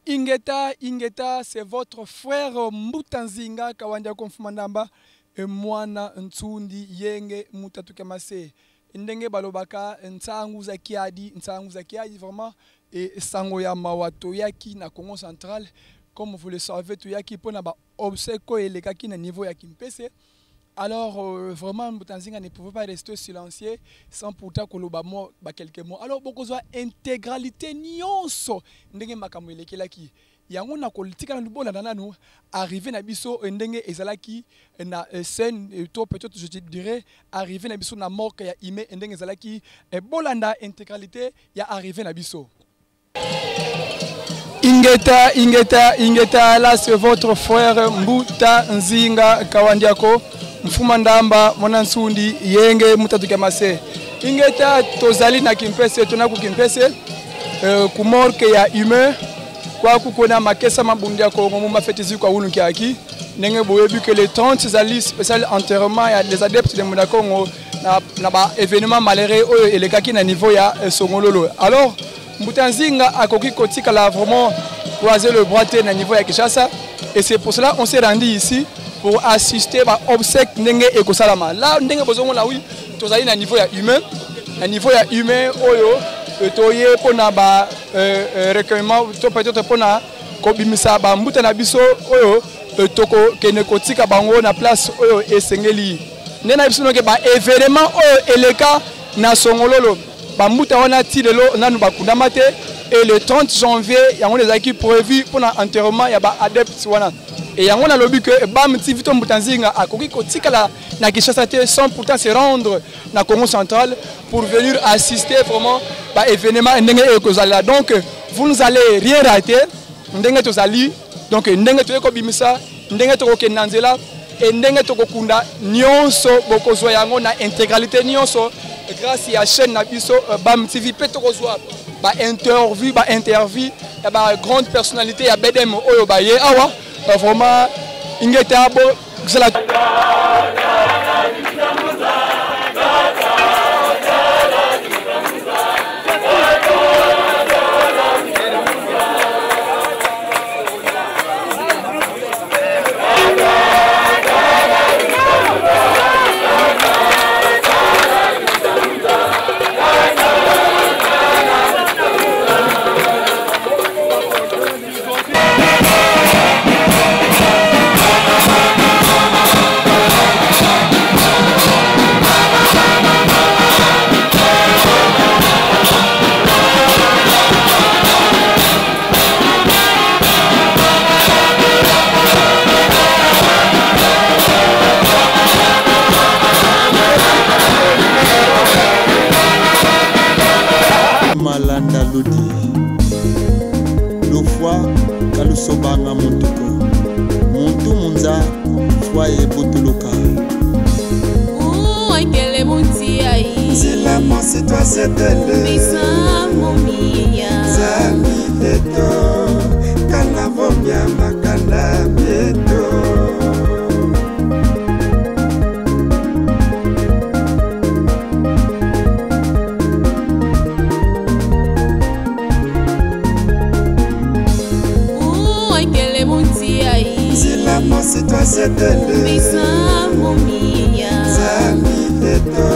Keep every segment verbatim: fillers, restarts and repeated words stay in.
Ingeta, ingeta, c'est votre frère Mbuta Nzinga, Kawandi ako Mfuma Ndamba, e mwana Nsundi, yenge mutatu kia mase. Ndenge balobaka, nsangu za kiadi, nsangu za kiadi, vraiment, e sango ya mawa toyaki na Kongo Central. Comme vous le savez, toyaki mpo na ba obsèques oyo elekaki na niveau ya Kimpese. Alors, euh, vraiment, Mbuta Nzinga ne pouvait pas rester silencieux sans pourtant koloba mo-, ba quelques mots. Alors, bokozwa intégralité nyonso ndenge makambo elekelaki. Yango nakotika nanu bolanda nanu arrivée na biso, eh, ndenge ezalaki, eh, na, eh, scène, eh, to peut-être, je te dirais, arrivée na biso na morgue ya Ime, eh, ndenge ezalaki, eh, bolanda intégralité ya arrivée na biso. Ingeta, ingeta, ingeta, là c'est votre frère Mbuta Nzinga, Kawandi ako Mfuma Ndamba, mwana Nsundi, yenge mutatu kia mase. Ingeta, tozali na Kimpese, tuna ku Kimpese, euh, ku morgue ya Ime, kwa kukona makesa ma Bundu dia Kongo, mu mafeti zikwa unu kiaki. Ndenge boyebi que le trente ezali spécial enterrement ya les adeptes de Mbuta Kongo na, na ba événements malheureux oyo elekaki na niveau ya, eh, Songololo. Alors, Mbuta Nzinga akoki kotikala vraiment croiser le bras te na niveau ya Kinshasa. Et c'est pour cela on s'est rendu ici pour assister ba obsèques ndenge ekosalama. Là, ndenge bozomona, oui, tozali na niveau ya Ime. Na niveau ya Ime oyo, eh, toye mpo na ba, eh, eh, recueillement, to peut-être mpo na kobimisa bambuta na biso oyo, eh, tokokende kotika bango na place oyo esengeli. Nde na biso noke ba événement oyo eleka na Songololo, bambuta wana ti lelo nanu bakundama te. Et le trente janvier, yango nde ezalaki prévu mpo na enterrement ya ba adeptes wana. Et yango nalobi que BAM T V to Mbuta Nzinga akoki kotikala na Kinshasa te sans pourtant se rendre na Kongo Central pour venir assister vraiment ba événement ndenge ekozala. Donc, vous n'allez rien rater. Ndenge tozali, donc, ndenge toye kobimisa, ndenge tokokende na nzela, et ndenge tokokunda, nyonso bokozwa yango na intégralité nyonso grâce ya chaîne na biso, euh, BAM T V, mpe tokozwa ba interview, ba interview ya ba grande personnalité ya B D M oyo baye awa. Euh, vraiment, ingeta, bo zala. Malanda ludi. Lufwa ka lusobanga muntu ko. Muntu mu nza, fwa ye butuluka. Uwa nkele bunti ai. Nzila mosi twazetele. Bisamu minya. Nzambi eto, kana vomia makanda mieto. Uwa nkele bunti ai. Nzila mosi twazetele. Bisamu minya. Nzambi eto,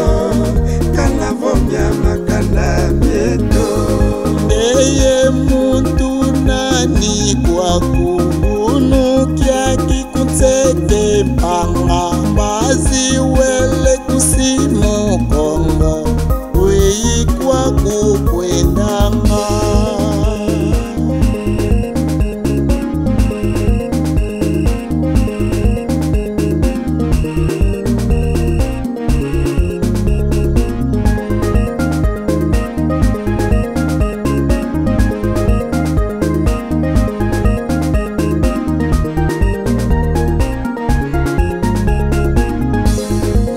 kana vomia makanda mieto. Ndeye muntu nani kwaku? Unu kiaki ku nsete mpanga, mbazi wele ku simu Kongo, weyi kwaku kwendanga?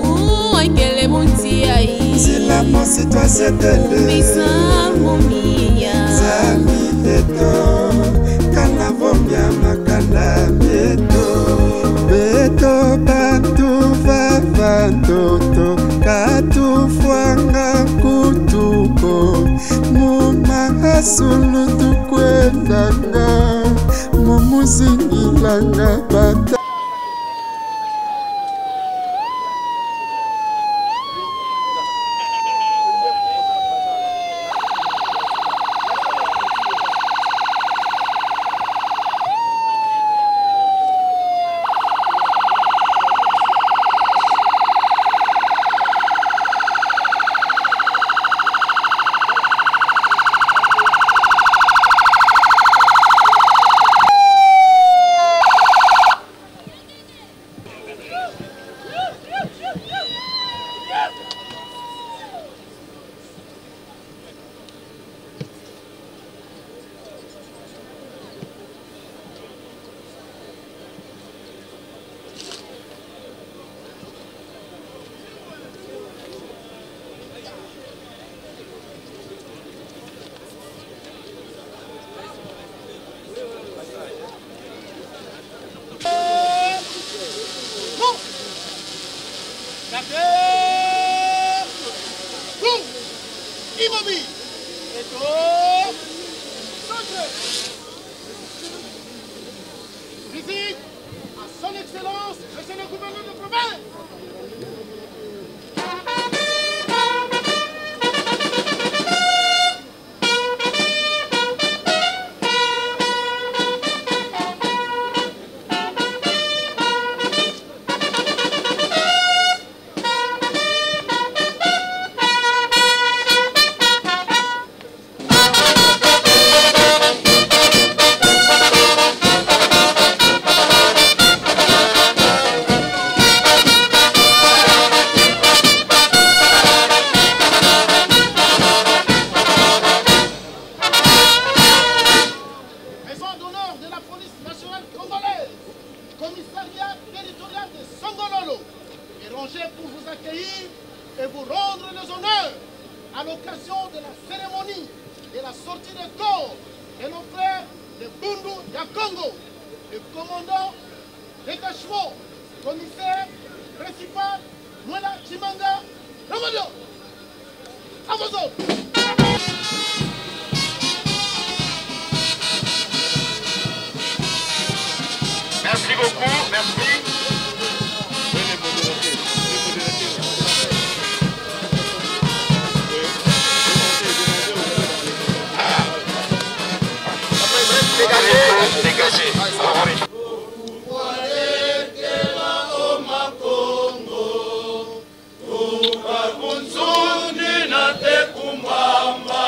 Uwa nkele bunti ai. Nzila mosi twazetele. Bisamu minya. Nzambi eto, kana vomia makanda mieto. Beto bantu vava ntoto, ka tufwanga nkutu ko, mu masulu tukwendanga. Zingilanga bata. Immobile. Eto'o. Centre. Visite à son excellence, monsieur le gouverneur de province. Maison d'honneur de la police nationale congolaise, commissariat territorial de Songololo, est rangée pour vous accueillir et vous rendre les honneurs à l'occasion de la cérémonie de la sortie de corps de nos frères de Bundu ya Kongo, le commandant détachement, commissaire principal, Mwela Tshimanga Romodio. À vos ordres. Merci beaucoup, merci. Dégagez, dégagez. Tuka ku Nsundi nate ku Mbamba,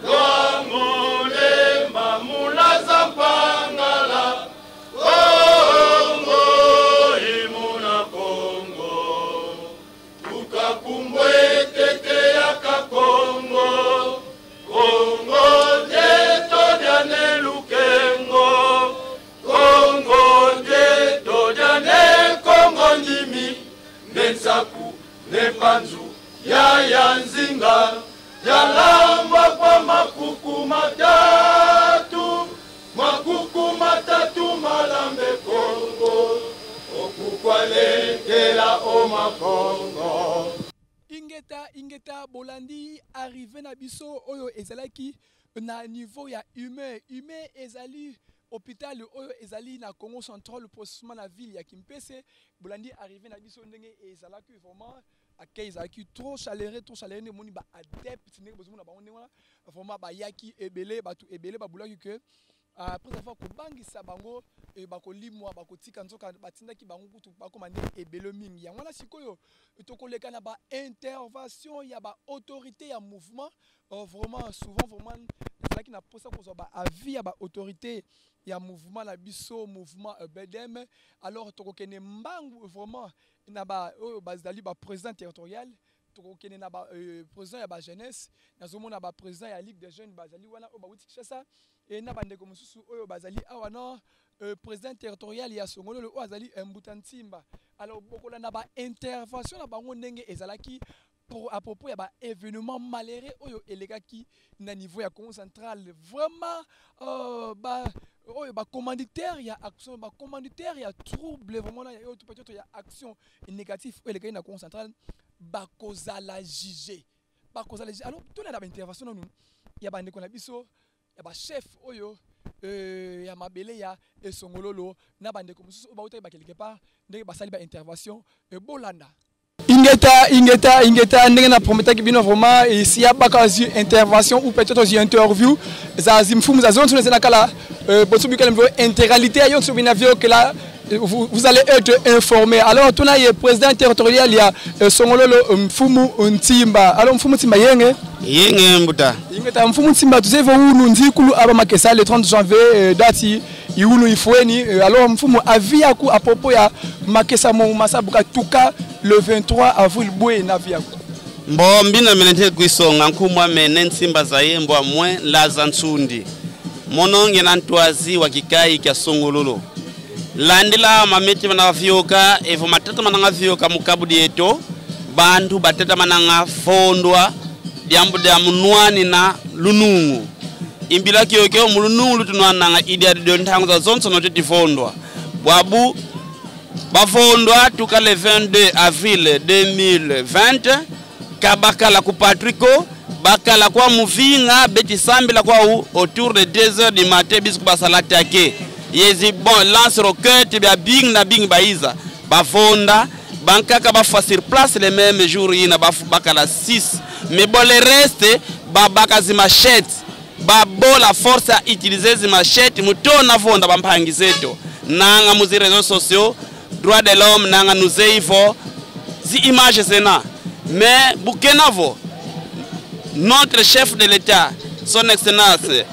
Luangu, Lemba, Mulaza, Mpangala, Kongo, i muna Kongo. Tuka ku Mbwetete ya Kakongo, Kongo dieto dia Ne Lukengo, Kongo dieto dia Ne Kongo Ndimi, Ne Nsaku, Ne Mpanzu, Yaya Nzinga, yalamba kwa makuku matatu, makuku matatu malambe Kongo, okuku alekela o Makongo. Ingeta, ingeta, bolandi arrivée na biso oyo ezalaki na niveau ya Humaire. Humaire ezali hôpital oyo ezali na Kongo Central, précisément na ville ya Kimpese. Bolandi arrivée na biso ndenge ezalaki, vraiment accueil ezalaki trop chaleureux, trop chaleureux. Ndenge omoni ba adeptes, ndenge bozomona bango ndenge wana, vraiment bayaki ebele, bato ebele babulaki que, euh, après avoir kobangisa bango, eh, bakolimwa, bakotika, nzoka batindaki bango kutu bakoma nde ebele mingi. Yango wana sikoyo tokoleka na ba intervention ya ba autorité ya mouvement. Euh, vraiment souvent, vraiment ezalaki na posa kozwa ba avis ya ba autorité ya mouvement na biso, mouvement, euh, B D M. Alors tokokende mbangu vraiment na ba oyo bazali ba président territorial, tokokende na ba, euh, président ya ba jeunesse. Nazomona ba président ya Ligue des Jeunes bazali wana, oyo bauti Kinshasa, et na bandeko mosusu oyo bazali awa na, euh, président territorial ya Songololo oyo azali, euh, Mbuta Nsimba. Alors bokolanda ba intervention na bango ndenge ezalaki pour, à propos ya ba événement malheureux oyo elekaki na niveau ya Kongo Central. Vraiment, euh, ba oyo ba commanditaire ya action, ba commanditaire ya trouble, vraiment na oyo tout petit ya action négatif oyo elekaki na Kongo Central, bakozala jugé, bakozala jugé. Alors tolanda ba intervention nanu ya bandeko na biso, ya ba chef oyo euh, ya mabele ya Esongololo, na bandeko mosusu oyo bauta ba quelque part, ndenge basali ba intervention, euh, bolanda. Ingeta, ingeta, ingeta, ndenge na prometaki bino vraiment, ici ya baka zi intervention ou peut-être zi interview, za zi mfumu za zonso zena kala, euh, bonso bikala mvo intégralité ya yonso bina viokela, euh, vous, vous allez être informés. Alors, tuna ye président territorial ya, euh, Songololo, euh, Mfumu Ntimba. Alors, Mfumu Ntimba, yenge? Yenge, mbuta. Ingeta, Mfumu Ntimba, tuzevo unu nzikulu aba makesa le trente janvier, euh, date i unu ifweni, euh, alors, Mfumu, avis yaku à propos ya makesa mo masabuka tuka le vingt-trois avril, bwe na avis yaku? Mbo mbina mene nte kwisonga, nkumbu ame Ne Nsimba Zayembo, amwe Laza Nsundi. Mono ngiena ntwazi wa kikayi kia Songololo. Landila mameti mana vioka, evo matata mananga vioka mu kabu dieto, bantu batata mananga fondwa, diambu dia mu nwanina lunungu. I mbila kiokio, mu lunungu lutunwananga i diadi dio ntangu zazonsono tweti fondwa. Bwabu, bafondwa tuka le vingt-deux avril deux mille vingt, ka bakala ku patrie ko, bakala kwa mu vinga, beti sambila kwau autour de deux heures du matin, bisku basala attaquer. Yezi, bon, lance-roquette, bia bingi na bingi bayiza. Bavonda, bankaka bafwa sur place le même jour yina, baf-, bakala six. Mais bon, le reste, babaka zi machette. Babo la force a utiliser zi machette, mu tona vonda bampangi zeto. Nanga mu zi réseaux sociaux, droits de l'homme, nanga nu zeyi vo zi images zena. Mais bu kena vo, notre chef de l'État, son excellence,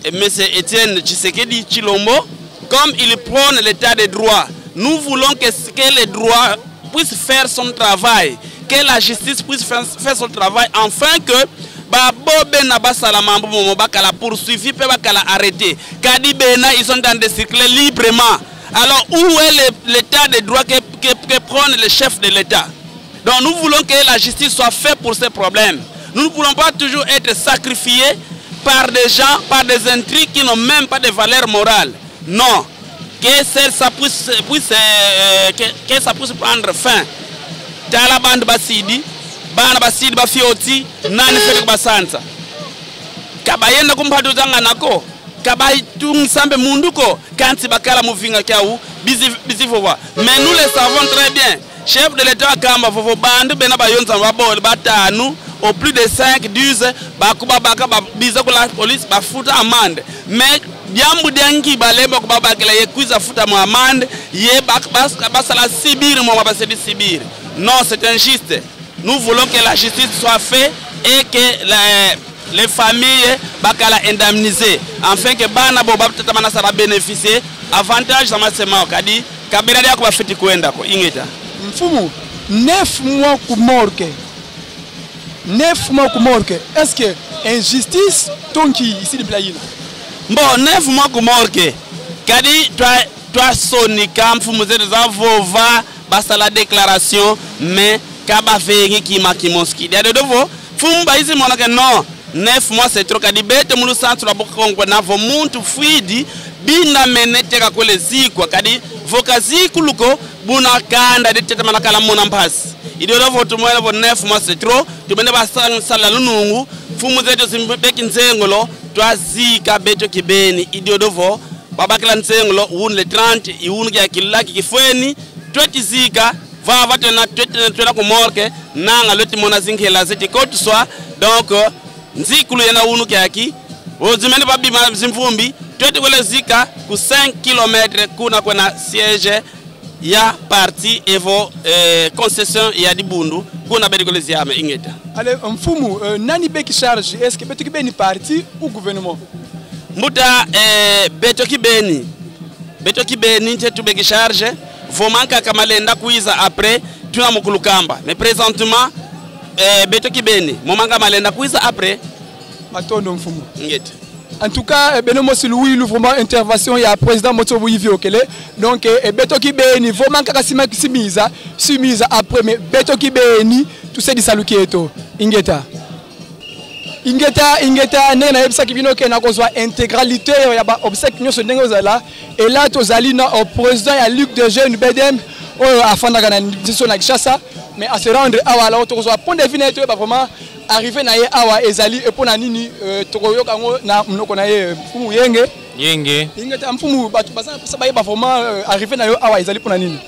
eh, monsieur Étienne Tshisekedi Tshilombo, comme il prône l'état de droit, nous voulons que, que le droit puisse faire son travail, que la justice puisse faire, faire son travail, afin que babo bena basala mambu momo bakala poursuivi, pe bakala arrêté. Kadi bena, ils sont en train de circuler librement. Alors, où est le, l'état de droit que, que, que prône le chef de l'État? Donc, nous voulons que la justice soit faite pour ces problèmes. Nous ne voulons pas toujours être sacrifiés par des gens, par des intrigues qui n'ont même pas de valeur morale. Non. Que cela puisse, puisse, euh, que, que ça puisse prendre fin. Tala bantu basidi, bana basidi, bafioti, nani fwete kubasansa? Ka bayenda ku mpatu za ngana ko, ka batungisa mpe mundu ko, kansi bakala mu vinga kiau, bizi-, bizi vova. Mais nous le savons très bien, chef de l'État akamba vo, vo bantu bena bayonza babole batanu, au plus de cinq, dix, bakubabaka, ba-, biza ku la police, bafuta amende. Mais diambu dia nki balemba kubabakila ye kwiza futa mwa amende, ye bak-, bas-, basala sibiri mwa basedi sibiri? Non, c'est injuste. Nous voulons que la justice soit faite et que la, les familles bakala indemnisées, afin que bana bo batatamana sa ba bénéficier avantages za mase mau, kadi ka bena diaku bafweti kwenda ko. Ingeta. Mfumu, neuf mois ku morgue. Neuf mois ku morgue. Est-ce que injustice to nki isidi mpila yina? Bon, neuf mois ku morgue. Kadi twa, twasonika, mfumu zeto zavova, basala déclaration, mais ka bavengi kima kimosi ki. Dia diodio vo, mfumu bayizi mona que non, neuf mois c'est trop, kadi beto mu lusansu lwa Bukongo na vo muntu fwidi, bina mene teka kwele zikwa, kadi vo ka zikulu ko, buna kanda dia tete mana kala mona mpasi. I diodio vo tumwene vo neuf mois c'est trop, tumene basala lunungu, mfumu zeto zimbeki nzengolo, twazika beto kibeni. I diodio vo babakila nzengolo, unu le trente, i unu kia kilaki kifweni, tweti zika, vava twena, tweti, twena ku morgue, nanga lweti mona zinkela zeti kotuswa. Donc, euh, nzikulu yena unu kiaki, vo zimene babima zimvumbi, tweti kwele zika ku cinq kilomètres kuna kwena siège ya parti evo, eh, concession ya Dibundu, kuna beti kwele ziama. Ingeta. Allez, mfumu, euh, nani beki charge? Est-ce que beto kibeni parti ou gouvernement? Mbuta, eh, beto kibeni. Beto kibeni nte tubeki charge. Vo mankaka malenda kwiza après, tuna mu kulukamba. Mais présentement, eh, beto kibeni. Mo mankaka malenda kwiza après. Matondo, mfumu. Ingeta. En tout cas, eh, beno mosi luwilu vraiment intervention ya président moto bu iviokele. Donc, eh, eh, beto kibeni, vo mankaka sima kisimiza, simiza après, mais beto kibeni, tusedi salu kieto. Ingeta. Ingeta, ingeta, ndenge nayebisaki bino que nakozwa intégralité ya ba obsèques nyonso ndenge ezala. Et là, tozali na, euh, président ya Ligue des Jeunes, B D M, oyo afandaka na biso na Kinshasa, mais à se rendre awa. Alors, tokozwa point de vue na ye, toyeba vraiment arrivée na ye awa ezali, et mpo na nini, euh, tokoyoka yango na monoko na ye, Mfumu Yenge. Yenge. Ingeta, mfumu, bato baza na posa bayeba vraiment, euh, arrivée na yo awa ezali mpo na nini?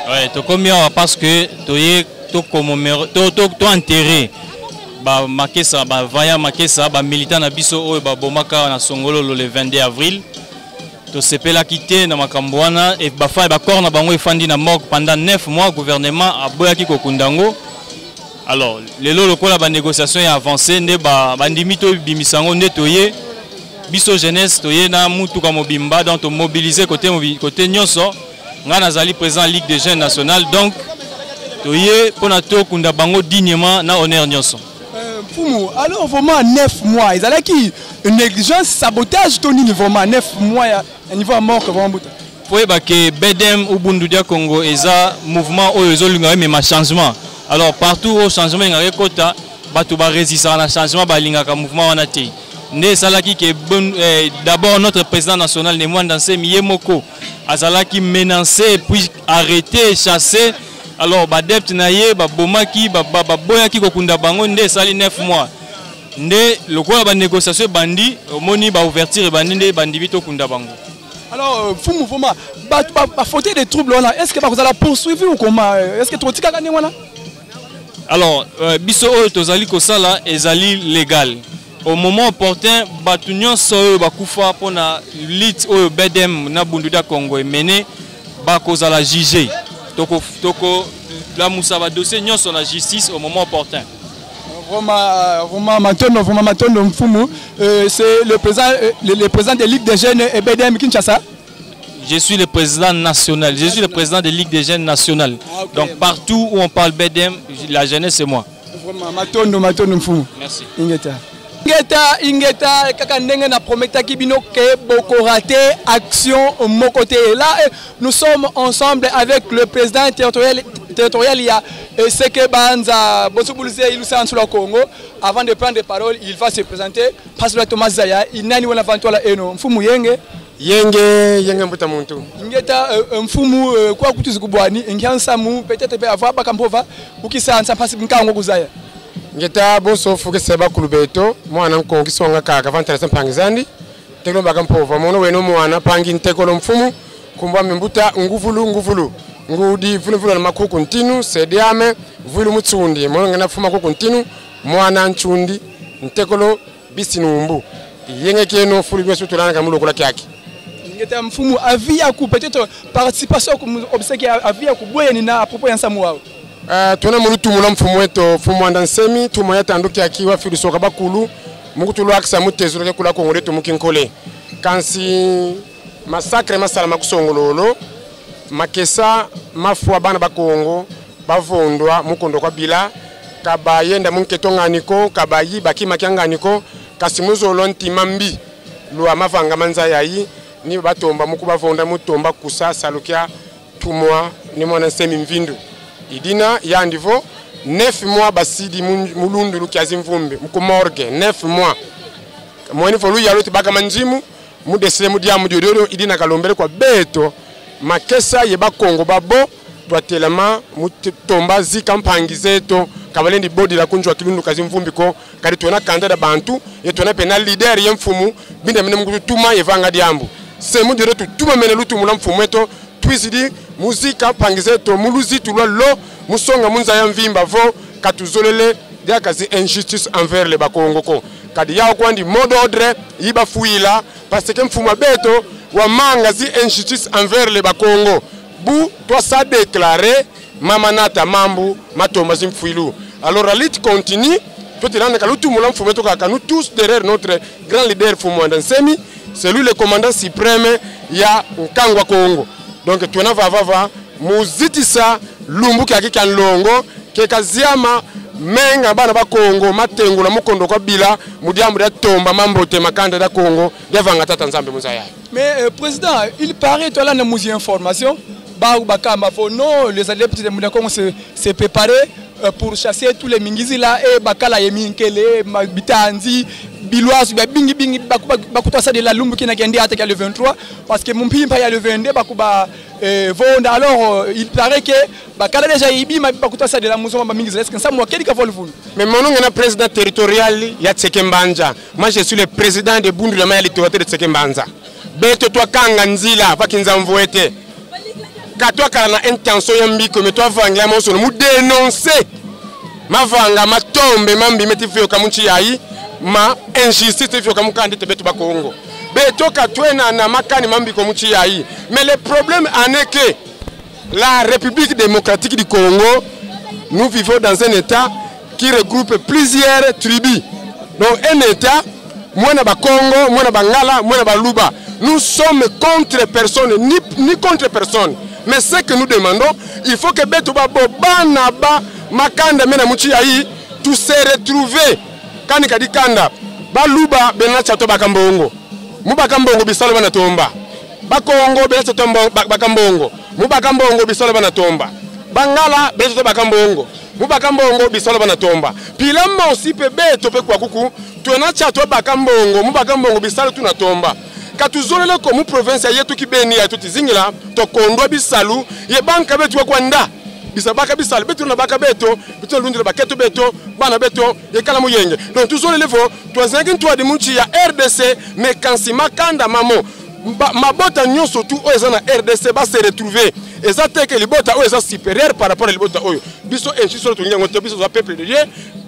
Ouais, tokomi awa parce que toye to commémorer, to, to, to enterrer ba Makesa, ba vaillants Makesa, ba militants na biso oyo babomaka na Songololo le vingt-deux avril. Tosepelaki te na makambo wana, et ba fa-, ba corps na bango efandi na morgue pendant neuf mois, gouvernement aboyaki kokunda yango. Alors, lelo lokola ba négociations ya avancé, nde ba, bandimi tobimisa yango, nde toye, biso jeunesse, toye na mutuka mobimba, donc to mobiliser côté mobi-, côté nyonso. Nga nazali président Ligue des Jeunes Nationale, donc toye mpo na tokunda bango dignement na honneur nyonso. Euh, mfumu, alors vraiment neuf mois, ezalaki négligence, sabotage to nini vraiment, neuf mois ya, ya niveau ya morgue vraiment, mbuta? Faut yeba que B D M ou Bundu dia Kongo eza mouvement oyo ezolinga emema changement. Alors partout où changement elingaka ekota, bato ba résistaka na changement, balingaka mouvement wana te. Nde esalaki que bon, eh, d'abord notre président national Ne Muanda Nsemi ye moko azalaki menacé et puis arrêté, chassé. Alors ba adeptes na ye babomaki, ba, ba, baboyaki kokunda bango, nde esali neuf mois. Nde lokola ba négociations ebandi, omoni ba ouverture ebandi, nde bandimi tokunda bango. Alors, euh, mfumu, vraiment, ba, ba, ba faute de trouble wana, est-ce que bakozala poursuivi ou comment? Euh, est-ce que tokotikaka ndenge wana? Alors, euh, biso oyo tozali kosala ezali légal. Au moment opportun, bato nyonso oyo bakufa mpo na lutte oyo B D M na Bundu dia Kongo emene, bakozala jugé. Toko, toko lamusa ba dossiers nyonso na justice au moment opportun. Vraiment, euh, vraiment, matondo, vraiment, matondo, mfumu. Euh, c'est le président, euh, le, le président de Ligue des Jeunes et B D M Kinshasa. Je suis le président national. Je suis le président de Ligue des Jeunes Nationales. Ah, ok. Donc partout où on parle B D M, la jeunesse, c'est moi. Vraiment, matondo, matondo, mfumu. Merci. Ingeta. Ingeta, ingeta, kaka ndenge na prometaki bino que boko rater action moko te. Là, eh, nous sommes ensemble avec le président territorial, territorial ya, eh, Seke Banza, Bosu Buluze, Ilusa Nsula Kongo. Avant de prendre parole, il va se présenter. Pasteur Thomas Zaya, inani wana vantu ala eno, mfumu yenge? Yenge, yenge mbuta muntu. Ingeta, euh, euh, mfumu, euh, kwa kutu zikubwani, ngia nsamu, peut-être pe avant baka mpova, ukisa nsa mpasi nkangu kuzaya. Ingeta, bonso fu kese bakulu beto, mwana Nkongo kisonga kaka, vantala sa mpangi zandi, ntekolo baka mpova, mono weno mwana, mpangi ntekolo mfumu, nkumbu ame mbuta, nguvulu, nguvulu, ngudi, vulu, vulu, makuku ntinu, sediame, vulu mutsundi, mono ngena fuma kuku ntinu, mwana Ntsundi, ntekolo, bisi numbu. Yenge kieno fulu bia sutulana ka mu lokola kiaki. Ingeta mfumu, avis yaku, peut-être participation yaku mu obsèque, avis yaku bwe ni na à propos ya nsamu wau. Ah, tuna mu lutumu lwa mfumu eto, mfumu Muanda Nsemi, tuma ya tandu kiaki wa fidisoka bakulu, mu kutulwakisa mu tezula ke kula Kongo leto mu kinkole. Kansi massacre masalama ku Songololo, makesa mafwa bana ba Kongo, bavondwa mu kondo kwa bila, ka bayenda mu nketo ngani ko, ka bayiba kima kia ngani ko, kansi mu zolo ntima mbi lwa mavanga ma nza yayi, ni batomba mu kubavonda, mu tomba kusa salu kia tumwa Ne Muanda Nsemi mvindu. I dina yandi vo, neuf mois basidi mu, mu lundu lu kia zimvumbi, mu ku morgue, neuf mois. Mweni vo luyalu ti baka manzimu, mu desile mu diambu diodio, i dina kalombele kwa beto, makesa ye Bakongo babo, twatelama mu t-, tomba zika mpangi zeto, ka balendi bodila ku nzo a kilundu kia zimvumbi ko, kadi twena kanda dia bantu, ye twena mpe na leader ye mfumu, bindamene mu kututuma ye vanga diambu. Se mu diodio tutumamene lutumu lwa mfumu eto, twizidi mu zika mpangi zeto, mu luzitu lwa lo, mu songa mu nza ya mvimba vo, ka tuzolele diaka zi injustice envers les Bakongo ko. Kadi yau kwandi mot d'ordre yi bafwila, parce que mfumu a beto wamanga zi injustice envers les Bakongo. Bu twa sa déclarer, mama nata mambu ma tomba zimfwilu. Alors la lutte continue, tweti landa ka lutumu lwa mfumu eto kaka, nous tous derrière notre grand leader Mfumu Muanda Nsemi, c'est lui le commandant suprême ya nkangu a Kongo. Donc twena vava va mu zitisa lumbu kiaki kia nlongo, ke kaziama menga bana ba Kongo, matengula mu kondo kwa bila, mu diambu dia tomba mambote ma kanda dia Kongo, dia vanga Tata Nzambi mu nza yayi. Mais, euh, président, il paraît, toi là, nous information, ba, ba, kamba vo, non, les adeptes de Muanda Kongo se, se préparer, euh, pour chasser tous les Mingizi là, et bakala ye Minkele, ma, Bitanzi, Bilwasu, ba, bingi, bingi, baku, baku, bakuta sa de la lumbu kina kendi ata kia le vingt-trois, parce que mu mpimpa ya le vingt-deux, baku ba, euh, vonda. Alors, euh, il paraît que bakala déjà ibi, ma, bakuta sa de la muzo, ma, Mingizi, est-ce que ça, moi, quel que vol vous? Mais mono ngena président territorial ya Tseke Mbanza. Moi, je suis le président de Bundu, la maire littoral de Tseke Mbanza. Beto twakanga nzila va kinza mvwete. Ka twakala na intention ya mbi ko, mais twavangila mawonsono mu dénoncer mavanga ma tombe mambi meti vioka mu nsi yayi, ma injustice vioka mu kanda ete beto Bakongo. Beto ka twena na makani mambi ko mu nsi yayi. Mais le problème en est que la République démocratique du Congo, nous vivons dans un État qui regroupe plusieurs tribus. Donc un État, mwana Bakongo, mwana Bangala, mwana Baluba. Nous sommes contre personne, ni, ni contre personne. Mais ce que nous demandons, il faut que beto babo, bana ba makanda mena mu nsi yayi, tu se retrouver. Kani kadi kanda, Baluba bena na nsi ya to baka mbongo. Mu baka mbongo bisalu bana tomba. Bakongo bena na nsi ya to mbo-, ba-, baka mbongo. Mu baka mbongo bisalu bana tomba. Bangala bena na nsi ya to baka mbongo. Mu baka mbongo bisalu bana tomba. Mpila mosi mpe beto mpe kwa kuku, twena nsi ya to baka mbongo, mu baka mbongo bisalu tuna tomba. Ka tuzolele ko mu province ya yeto Kibeni ya tuti zingila, twakondwa bisalu, ye banka beto kwa kwanda. Bisa baka bisalu, beto na baka beto, beto na lundila bakento beto, bana beto, ye kala mu yenge. Donc tuzolele vo, twazangi ntwadi mu nsi ya R D C, mais kansi makanda mamo. Ba, mabota nyonso tout oyo eza na R D C ba se retrouver. Eza te que libota oyo eza supérieur par rapport à libota oyo. Biso injustice oyo tolingi yango te, biso toza peuple de Dieu,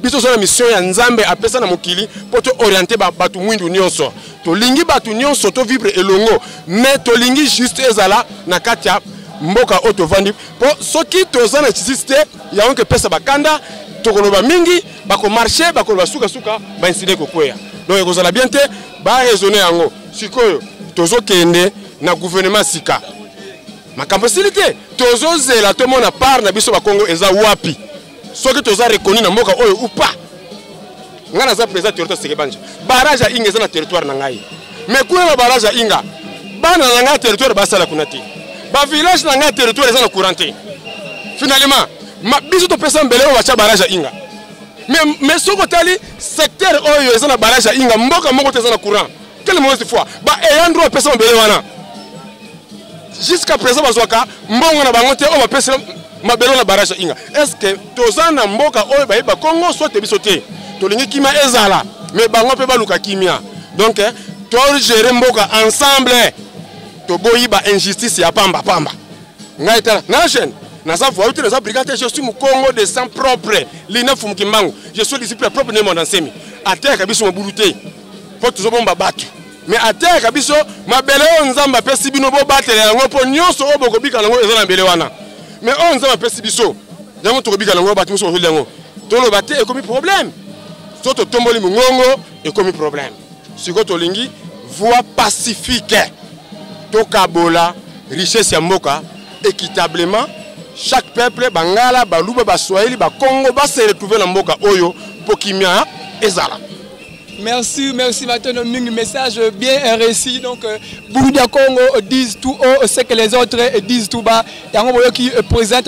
biso toza na mission ya Nzambe apesa na mokili mpo to orienter ba, bato mwindu nyonso. Tolingi bato nyonso to vivre elongo, mais tolingi juste ezala na kati ya mboka oyo tovandi. Mpo soki toza na justice te, yango ke pesa bakanda, tokoloba mingi, bako marcher, bakoloba suka-suka, ba incident kokweya. Donc ekozala bien te ba raisonner yango. Sikoyo tozokende na gouvernement sika. Makambo esili te, tozozela tomona part na biso Bakongo eza wapi. Soki toza reconnu na mboka oyo ou pas. Nga naza président territoire Sekebanja. Barrage ya Inga eza na territoire na ngai. Mais kuna na barrage ya Inga, bana na ngai territoire basala kuna te. Ba village na ngai territoire eza na courant te. Finalement, ma, biso topesa mbele oyo batia barrage ya Inga. Mais, mais soki otali secteur oyo eza na barrage ya Inga, mboka moko te eza na courant. Quelle mauvaise foi. Ba ayant droit pesa mbele wana. Jusqu'à présent bazwaka mbongo na bango te oyo bapesi mabele na barrage ya Inga. Est-ce que toza na mboka oyo bayebi Bakongo soit biso te? Tolingi kimia ezala, mais bango mpe baluka kimia. Donc eh, to gérer mboka ensemble. Toboyi ba injustice ya pamba pamba. Ngai tala, na jeune, naza voyou te, naza brigand te, je suis Mukongo de sang propre. Lina Mfumu Kimbangu, je suis disciple propre de mon ensemi. Ateyaka biso mabulu te. Mpo tozobomba bato. Mais ateyaka biso mabele oyo Nzambe apesi bino, bobatela yango, mpo nyonso oyo bokobika na yango eza na mabele wana. Mais oyo Nzambe apesi biso, yango tokobika na yango, bato mosusu bazolia yango. Toloba te ekomi problème. So totomboli mongongo, ekomi problème. Sikoyo tolingi voie pacifique. Tokabola richesse ya mboka équitablement. Chaque peuple, Bangala, Baluba, Baswahili, Bakongo, ba se retrouver na mboka oyo mpo kimia ezala. Merci, merci Matondo mingi, message bien réussi. Donc, euh, Bulu dia Kongo disent tout haut ce que les autres disent tout bas. Yango boyoki, euh, président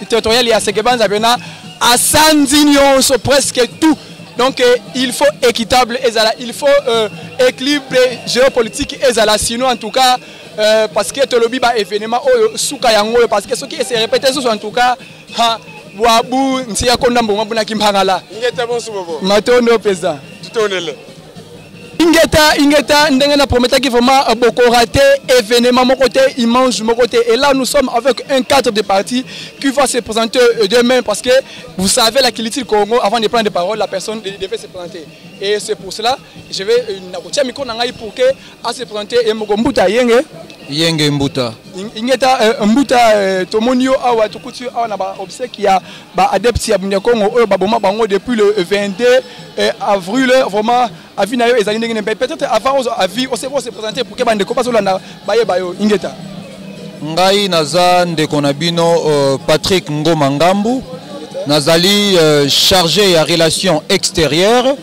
territorial ya Sekebanza bena asanzi nyonso, presque tout. Donc, euh, il faut équitable ezala, il faut, euh, équilibre géopolitique ezala, sinon en tout cas, euh, parce que tolobi ba événement oyo suka yango oyo, parce que soki e se répéter lisusu en tout cas, ha, bwabu nsi ya konda mboma buna kimpangala. Ingeta bonso bobo. Matondo peza. Tutondele. Ingeta, ingeta, ndenge na prometaki vraiment, euh, boko rater événement moko te, image moko te. Et là, nous sommes avec un cadre de parti qui va se présenter, euh, demain parce que, vous savez, la culture Congo, avant de prendre des paroles, la personne de- devait se présenter. Et c'est pour cela, je vais, euh, nakotia micro na ngai pour que a se présenter et moko mbuta yenge. Yenge mbuta. Ing- Ingeta, euh, mbuta, euh, tomoni yo awa, tokuti yo awa na ba obsèques ya ba adeptes ya Bulu dia Kongo oyo baboma bango depuis le vingt-deux, euh, avril. Vraiment, avis na yo ezali ndenge nini? Mais peut-être avant ozo avis, ose, ose présenter pour que bandeko bazolanda bayeba yo. Ingeta. Ngai naza ndeko na bino, euh, Patrick Ngoma Ngambu. Nazali, euh, chargé ya relations extérieures,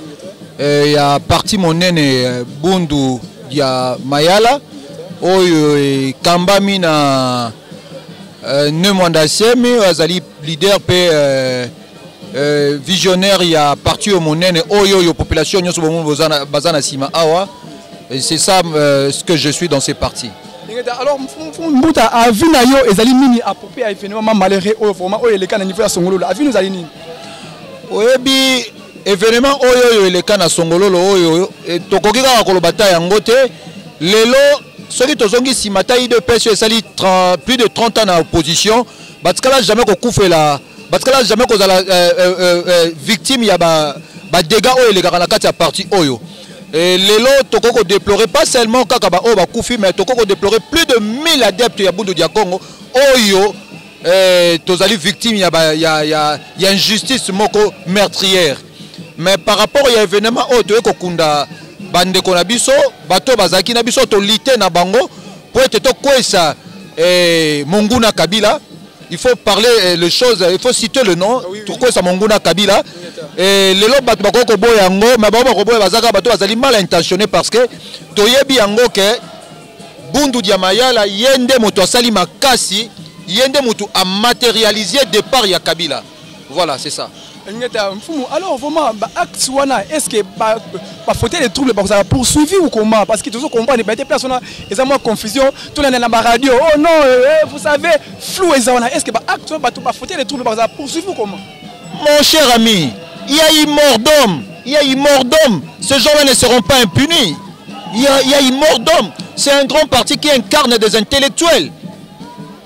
euh, ya parti monene, euh, Bundu dia Mayala, oyo ekambami na, euh, Ne Muanda Nsemi, oyo azali leader mpe, euh, euh, visionnaire ya parti oyo monene, oyo, oyo population nyonso bomo boza na, baza na nsima awa. Et c'est ça, euh, ce que je suis dans ce parti. Ingeta, alors, mfu- mfu- mbuta, avis na yo ezali nini à propos ya événement ma malheureux oyo vraiment oyo eleka na niveau ya Songololo? Avis na yo ezali nini? Oyebi, événement oyo, oyo eleka na Songololo oyo, eh, tokoki kaka koloba ta yango te. Lelo Soki tozongi nsima, ata U D P S oyo esali trente, plus de trente ans na opposition, batikala jamais kokufela, batikala jamais kozala euh, euh, euh, euh, victime ya ba, ba dégâts oyo elekaka na kati ya parti oyo. Et lelo tokoki ko déplorer pas seulement kaka ba oyo bakufi, mais tokoki ko déplorer plus de mille adeptes ya Bundu dia Kongo oyo eh, tozali victime ya, ba, ya, ya, ya injustice moko meurtrière. Mais par rapport ya événement oyo toye kokunda bandeko na biso, bato bazalaki na biso, tolite na bango mpo ete tokwesa eh, Monguna Kabila. Il faut parler eh, les choses, il faut citer le nom. Ah oui, oui. Tokwesa Monguna Kabila. Eh, lelo bato bakoki koboya yango, mais bango bakoboya bazaka bato bazali mal intentionnés parce que toyebi yango ke Bundu dia Mayala, ye nde moto asali makasi, ye nde moto a matérialiser départ ya Kabila. Voilà, c'est ça. Ingeta, Mfumu, alors vraiment, ba actes wana, est-ce que ba, ba fauteurs de troubles ba poursuivis ou comment? Parce que tout ce qu'on voit, place wana, ils ont confusion, tout le monde na ba radio. Oh non, euh, euh, vous savez, flou eza wana. Est-ce que ba actes, ba, ba fauteurs de troubles ba poursuivis ou comment? Mon cher ami, il y a eu mort d'homme, il y a eu mort d'homme. Ces gens-là ne seront pas impunis. Il y a, il y a eu mort d'homme. C'est un grand parti qui incarne des intellectuels.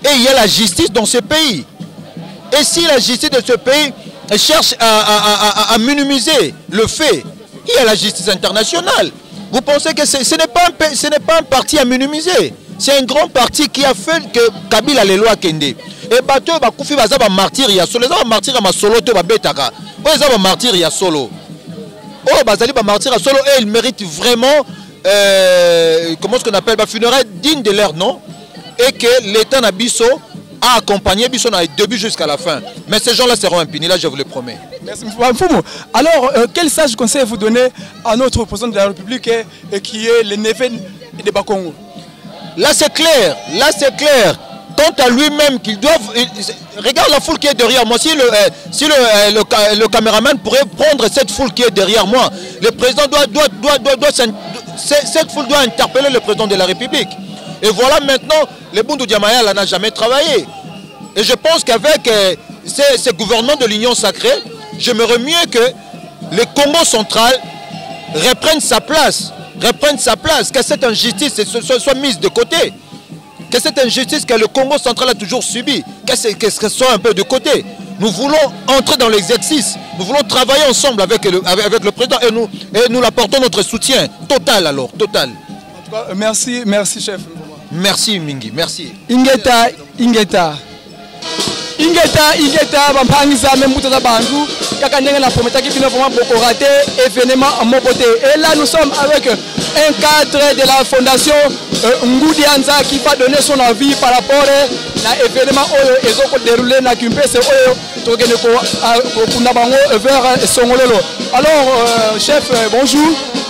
Et il y a la justice dans ce pays. Et si la justice de ce pays cherche à, à- à- à- à minimiser le fait, il y a la justice internationale. Vous pensez que c'est- ce n'est pas un, pa- ce n'est pas un parti à minimiser? C'est un grand parti qui a fait que Kabila lelo akende. Et bato oyo bakufi baza ba martyrs ya solo, eza ba martyrs ya masolo to babetaka. Oyo eza ba martyrs ya solo. Oyo bazali ba martyrs ya solo et ils méritent vraiment euh, comment est-ce qu'on appelle, ba funérailles dignes de leur nom et que l'État na biso a accompagné biso na début jusqu'à la fin. Mais ces gens-là seront impunis, là je vous le promets. Merci, Mfumu. Alors, euh, quel sage conseil vous donnez à notre président de la République, euh, qui est le neveu de Bakongo? Là c'est clair, là c'est clair. Quant à lui-même, qu'il doit... il- il- regarde la foule qui est derrière moi. Si le, euh, si le, euh, le ca- le caméraman pourrait prendre cette foule qui est derrière moi, le président doit, doit, doit, doit, doit s'in- c'est- cette foule doit interpeller le président de la République. Et voilà maintenant, le Bundu dia Mayala n'a jamais travaillé. Et je pense qu'avec euh, ces, ces gouvernements de l'Union sacrée, j'aimerais mieux que le Kongo central reprenne sa place, reprenne sa place, que cette injustice soit, soit- soit mise de côté, que cette injustice que le Kongo central a toujours subie, que, c'est- que ce soit un peu de côté. Nous voulons entrer dans l'exercice, nous voulons travailler ensemble avec le, avec, avec le président et nous, et nous l'apportons notre soutien total alors, total. En tout cas, euh, merci, merci chef. Merci mingi, merci. Ingeta, ingeta. Ingeta, ingeta, bampangi zame, mbuta za bantu, kaka ndenge na prometaki bino, vraiment boko rater événement moko te. Et là nous sommes avec un cadre de la fondation euh, Ngudi Anza qui va donner son avis par rapport euh, na événement oyo ezo ko dérouler na Kimpese oyo tokende ko, euh, kokunda bango vers euh, Songololo. Alors, euh, chef, euh, bonjour.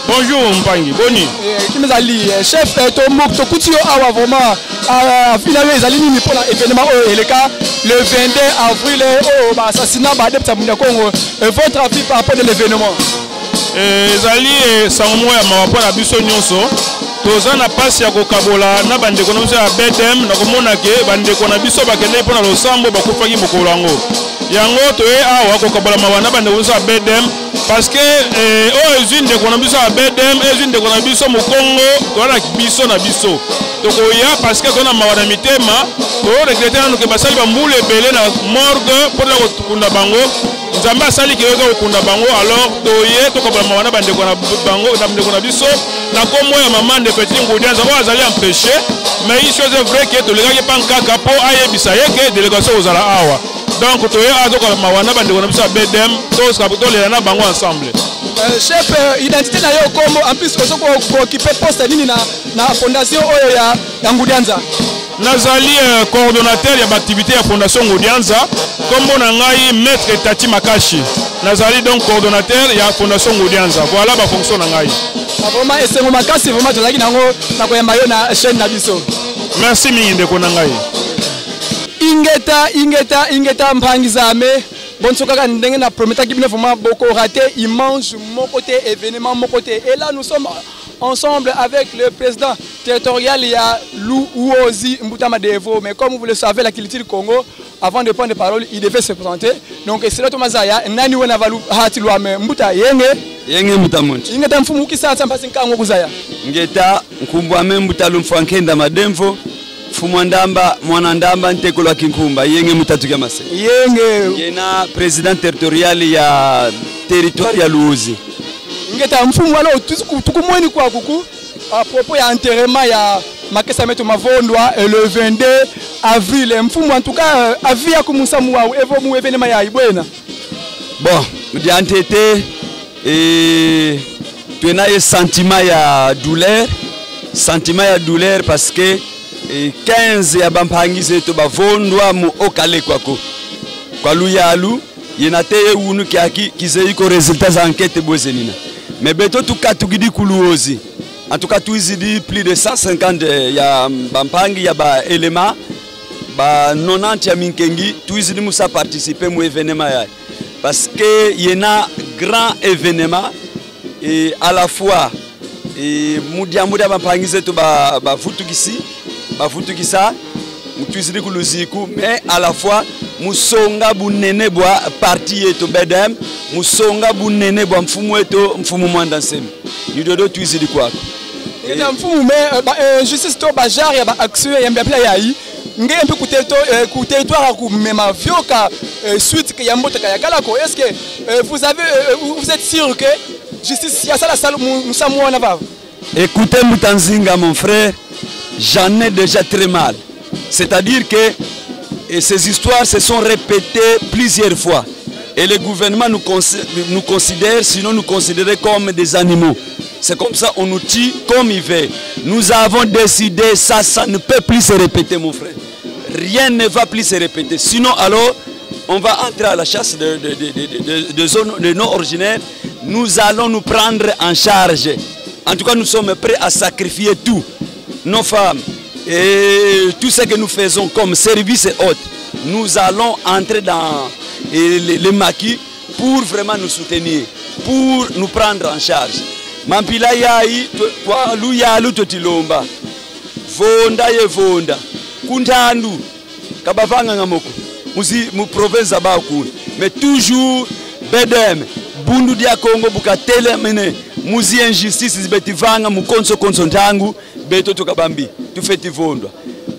Bonjour, mpangi, boni? Eh, kima ezali, eh, chef, eh, to mok to kuti yo awa vraiment, ah, avis na yo ezali nini mpo na événement oyo eleka le vingt-deux avril, eh, oyo ba assassina ba adeptes ya Bundu dia Kongo? Eh, votre avis par rapport de l'événement? Eh, ezali eh, sango moko ya mawa mpo na biso nyonso. Toza na mpasi ya kokabola na bandeko na biso ya B D M, na komona ke bandeko na biso bakendeki mpo na losambo, bakufaki mokolo yango. Yango toye awa kokabola mawa na bandeko na biso ya B D M, parce que eh, oyo ezwi ndeko na biso ya B D M, ezwi ndeko na biso Mukongo, toza na biso na biso. Tokoya parce que toza na mawa na mitema, to regretter nanu ke basali bambula ebele na morgue mpo na kokunda bango. Nzambe asali ke yo kokunda bango, alors toye tokabola mawa na bandeko na bango, na ndeko na biso, na kombo ya mama Nefertiti Ngudi Anza oyo azali empêché, mais une chose est vraie que tolekaki mpa nkaka mpo ayebisa ye ke délégation kozala awa. Donc toye awa tokola mawa na bandeko na biso ya B D M, toska tolela na bango ensemble. Euh, chef, euh, identité na yo kombo, en plus ozo ko- ko occuper poste nini na, na fondation oyo ya, ya Ngudi Anza? Nazali euh, coordonnateur ya ba activités ya fondation Ngudi Anza. Kombo na ngai maître Tati Makashi. Nazali donc coordonnateur ya fondation Ngudi Anza. Voilà ba fonctions na ngai. Ah, vraiment esengo makasi vraiment tozalaki nango na koyamba yo na chaîne na biso. Merci mingi ndeko na ngai. Ingeta, ingeta, ingeta, mpangi zame. Bonso kaka ndenge na prometaki bino, vraiment boko rater image moko te, événement moko te. Et là nous sommes ensemble avec le président territorial ya Luozi, Mbuta Madevo. Mais comme vous le savez, la culture Kongo, avant de prendre parole, il devait se présenter. Donc c'est là Thomas Zaya, nani wena valu hati lwame, Mbuta yenge. Yenge mbuta muntu. Ingeta mfumu, kisansa, mpasi, nkangu, kuzaya. Ngeta, nkumbu ame Mbuta Lumfwa Nkenda Mademvo, mfumu a Ndamba, mwana Ndamba, ntekolo a Kinkumba, yenge mu tatu kia Maseke. Yenge. Yena président territorial ya territoire ya Luozi. Ingeta mfumu, alors, tuzi ku-, tukumweni kwaku ku, à propos ya enterrement ya makesa meto mavondwa, euh, le vingt-deux avril. Mfumu, en tout cas, euh, avis yaku mu nsamu wau, evo mu événement yayi, bwena? Bon, mu diantete, eh, twena ye sentiment ya douleur, sentiment ya douleur parce que, eh, quinze ya bampangi zeto bavondwa mu haut-calé kwaku. Kwa luyalu, yena te ye wunu kiaki kizeye ko résultat za enquête bwe zenina. Mais beto tukatukidi ku Luozi. En tout cas, twizidi plus de cent cinquante ya bampangi ya ba éléments, ba nonante ya minkengi, twizidi mu sa participer mu événement yayi. Parce que yena grand événement, et à la fois, et mu diambu dia bampangi zeto ba, bavutukisi, bavutukisa, mu twizidi ku luziku, mais à la fois mu songa bunene bwa parti yeto B D M, mu songa bunene bwa mfumu eto, mfumu Muanda Nsemi. Ni diodio twizidi kwaku. Ingeta mfumu, mais, euh, ba, euh, justice to ba genre ya ba action ya mpila yayi, nge mpe ku territo-, euh, ku territoire aku mema vioka, euh, suite ya mbote ka yakala ko. Est-ce que, euh, vous avez, euh, vous êtes sûr que justice ya sala salu mu-, musamu wana vava? Écoutez, Mbuta Nzinga, mon frère, j'en ai déjà très mal. C'est-à-dire que, et ces histoires se sont répétées plusieurs fois. Et le gouvernement nous, cons-, nous considère, sinon nous considérer comme des animaux. C'est comme ça, on nous tue comme il veut. Nous avons décidé, ça, ça ne peut plus se répéter, mon frère. Rien ne va plus se répéter. Sinon, alors, on va entrer à la chasse de, de, de, de, de, de zones, de nos originaires. Nous allons nous prendre en charge. En tout cas, nous sommes prêts à sacrifier tout. Nos femmes et tout ce que nous faisons comme service et autres. Nous allons entrer dans, eh, les, les maquis pour vraiment nous soutenir, pour nous prendre en charge. Mampila yayi, twe-, kwa luyalu tweti lomba. Vonda ye vonda. Ku ntandu, ka bavanganga mo ko. Muzi-, mu province za bawu kuna. Mais toujours, B D M, Bundu dia Kongo bu katelamene, mu zi injustices zi beti vanga mu konso konso ntangu, beto tuka bambi, tufeti vondwa.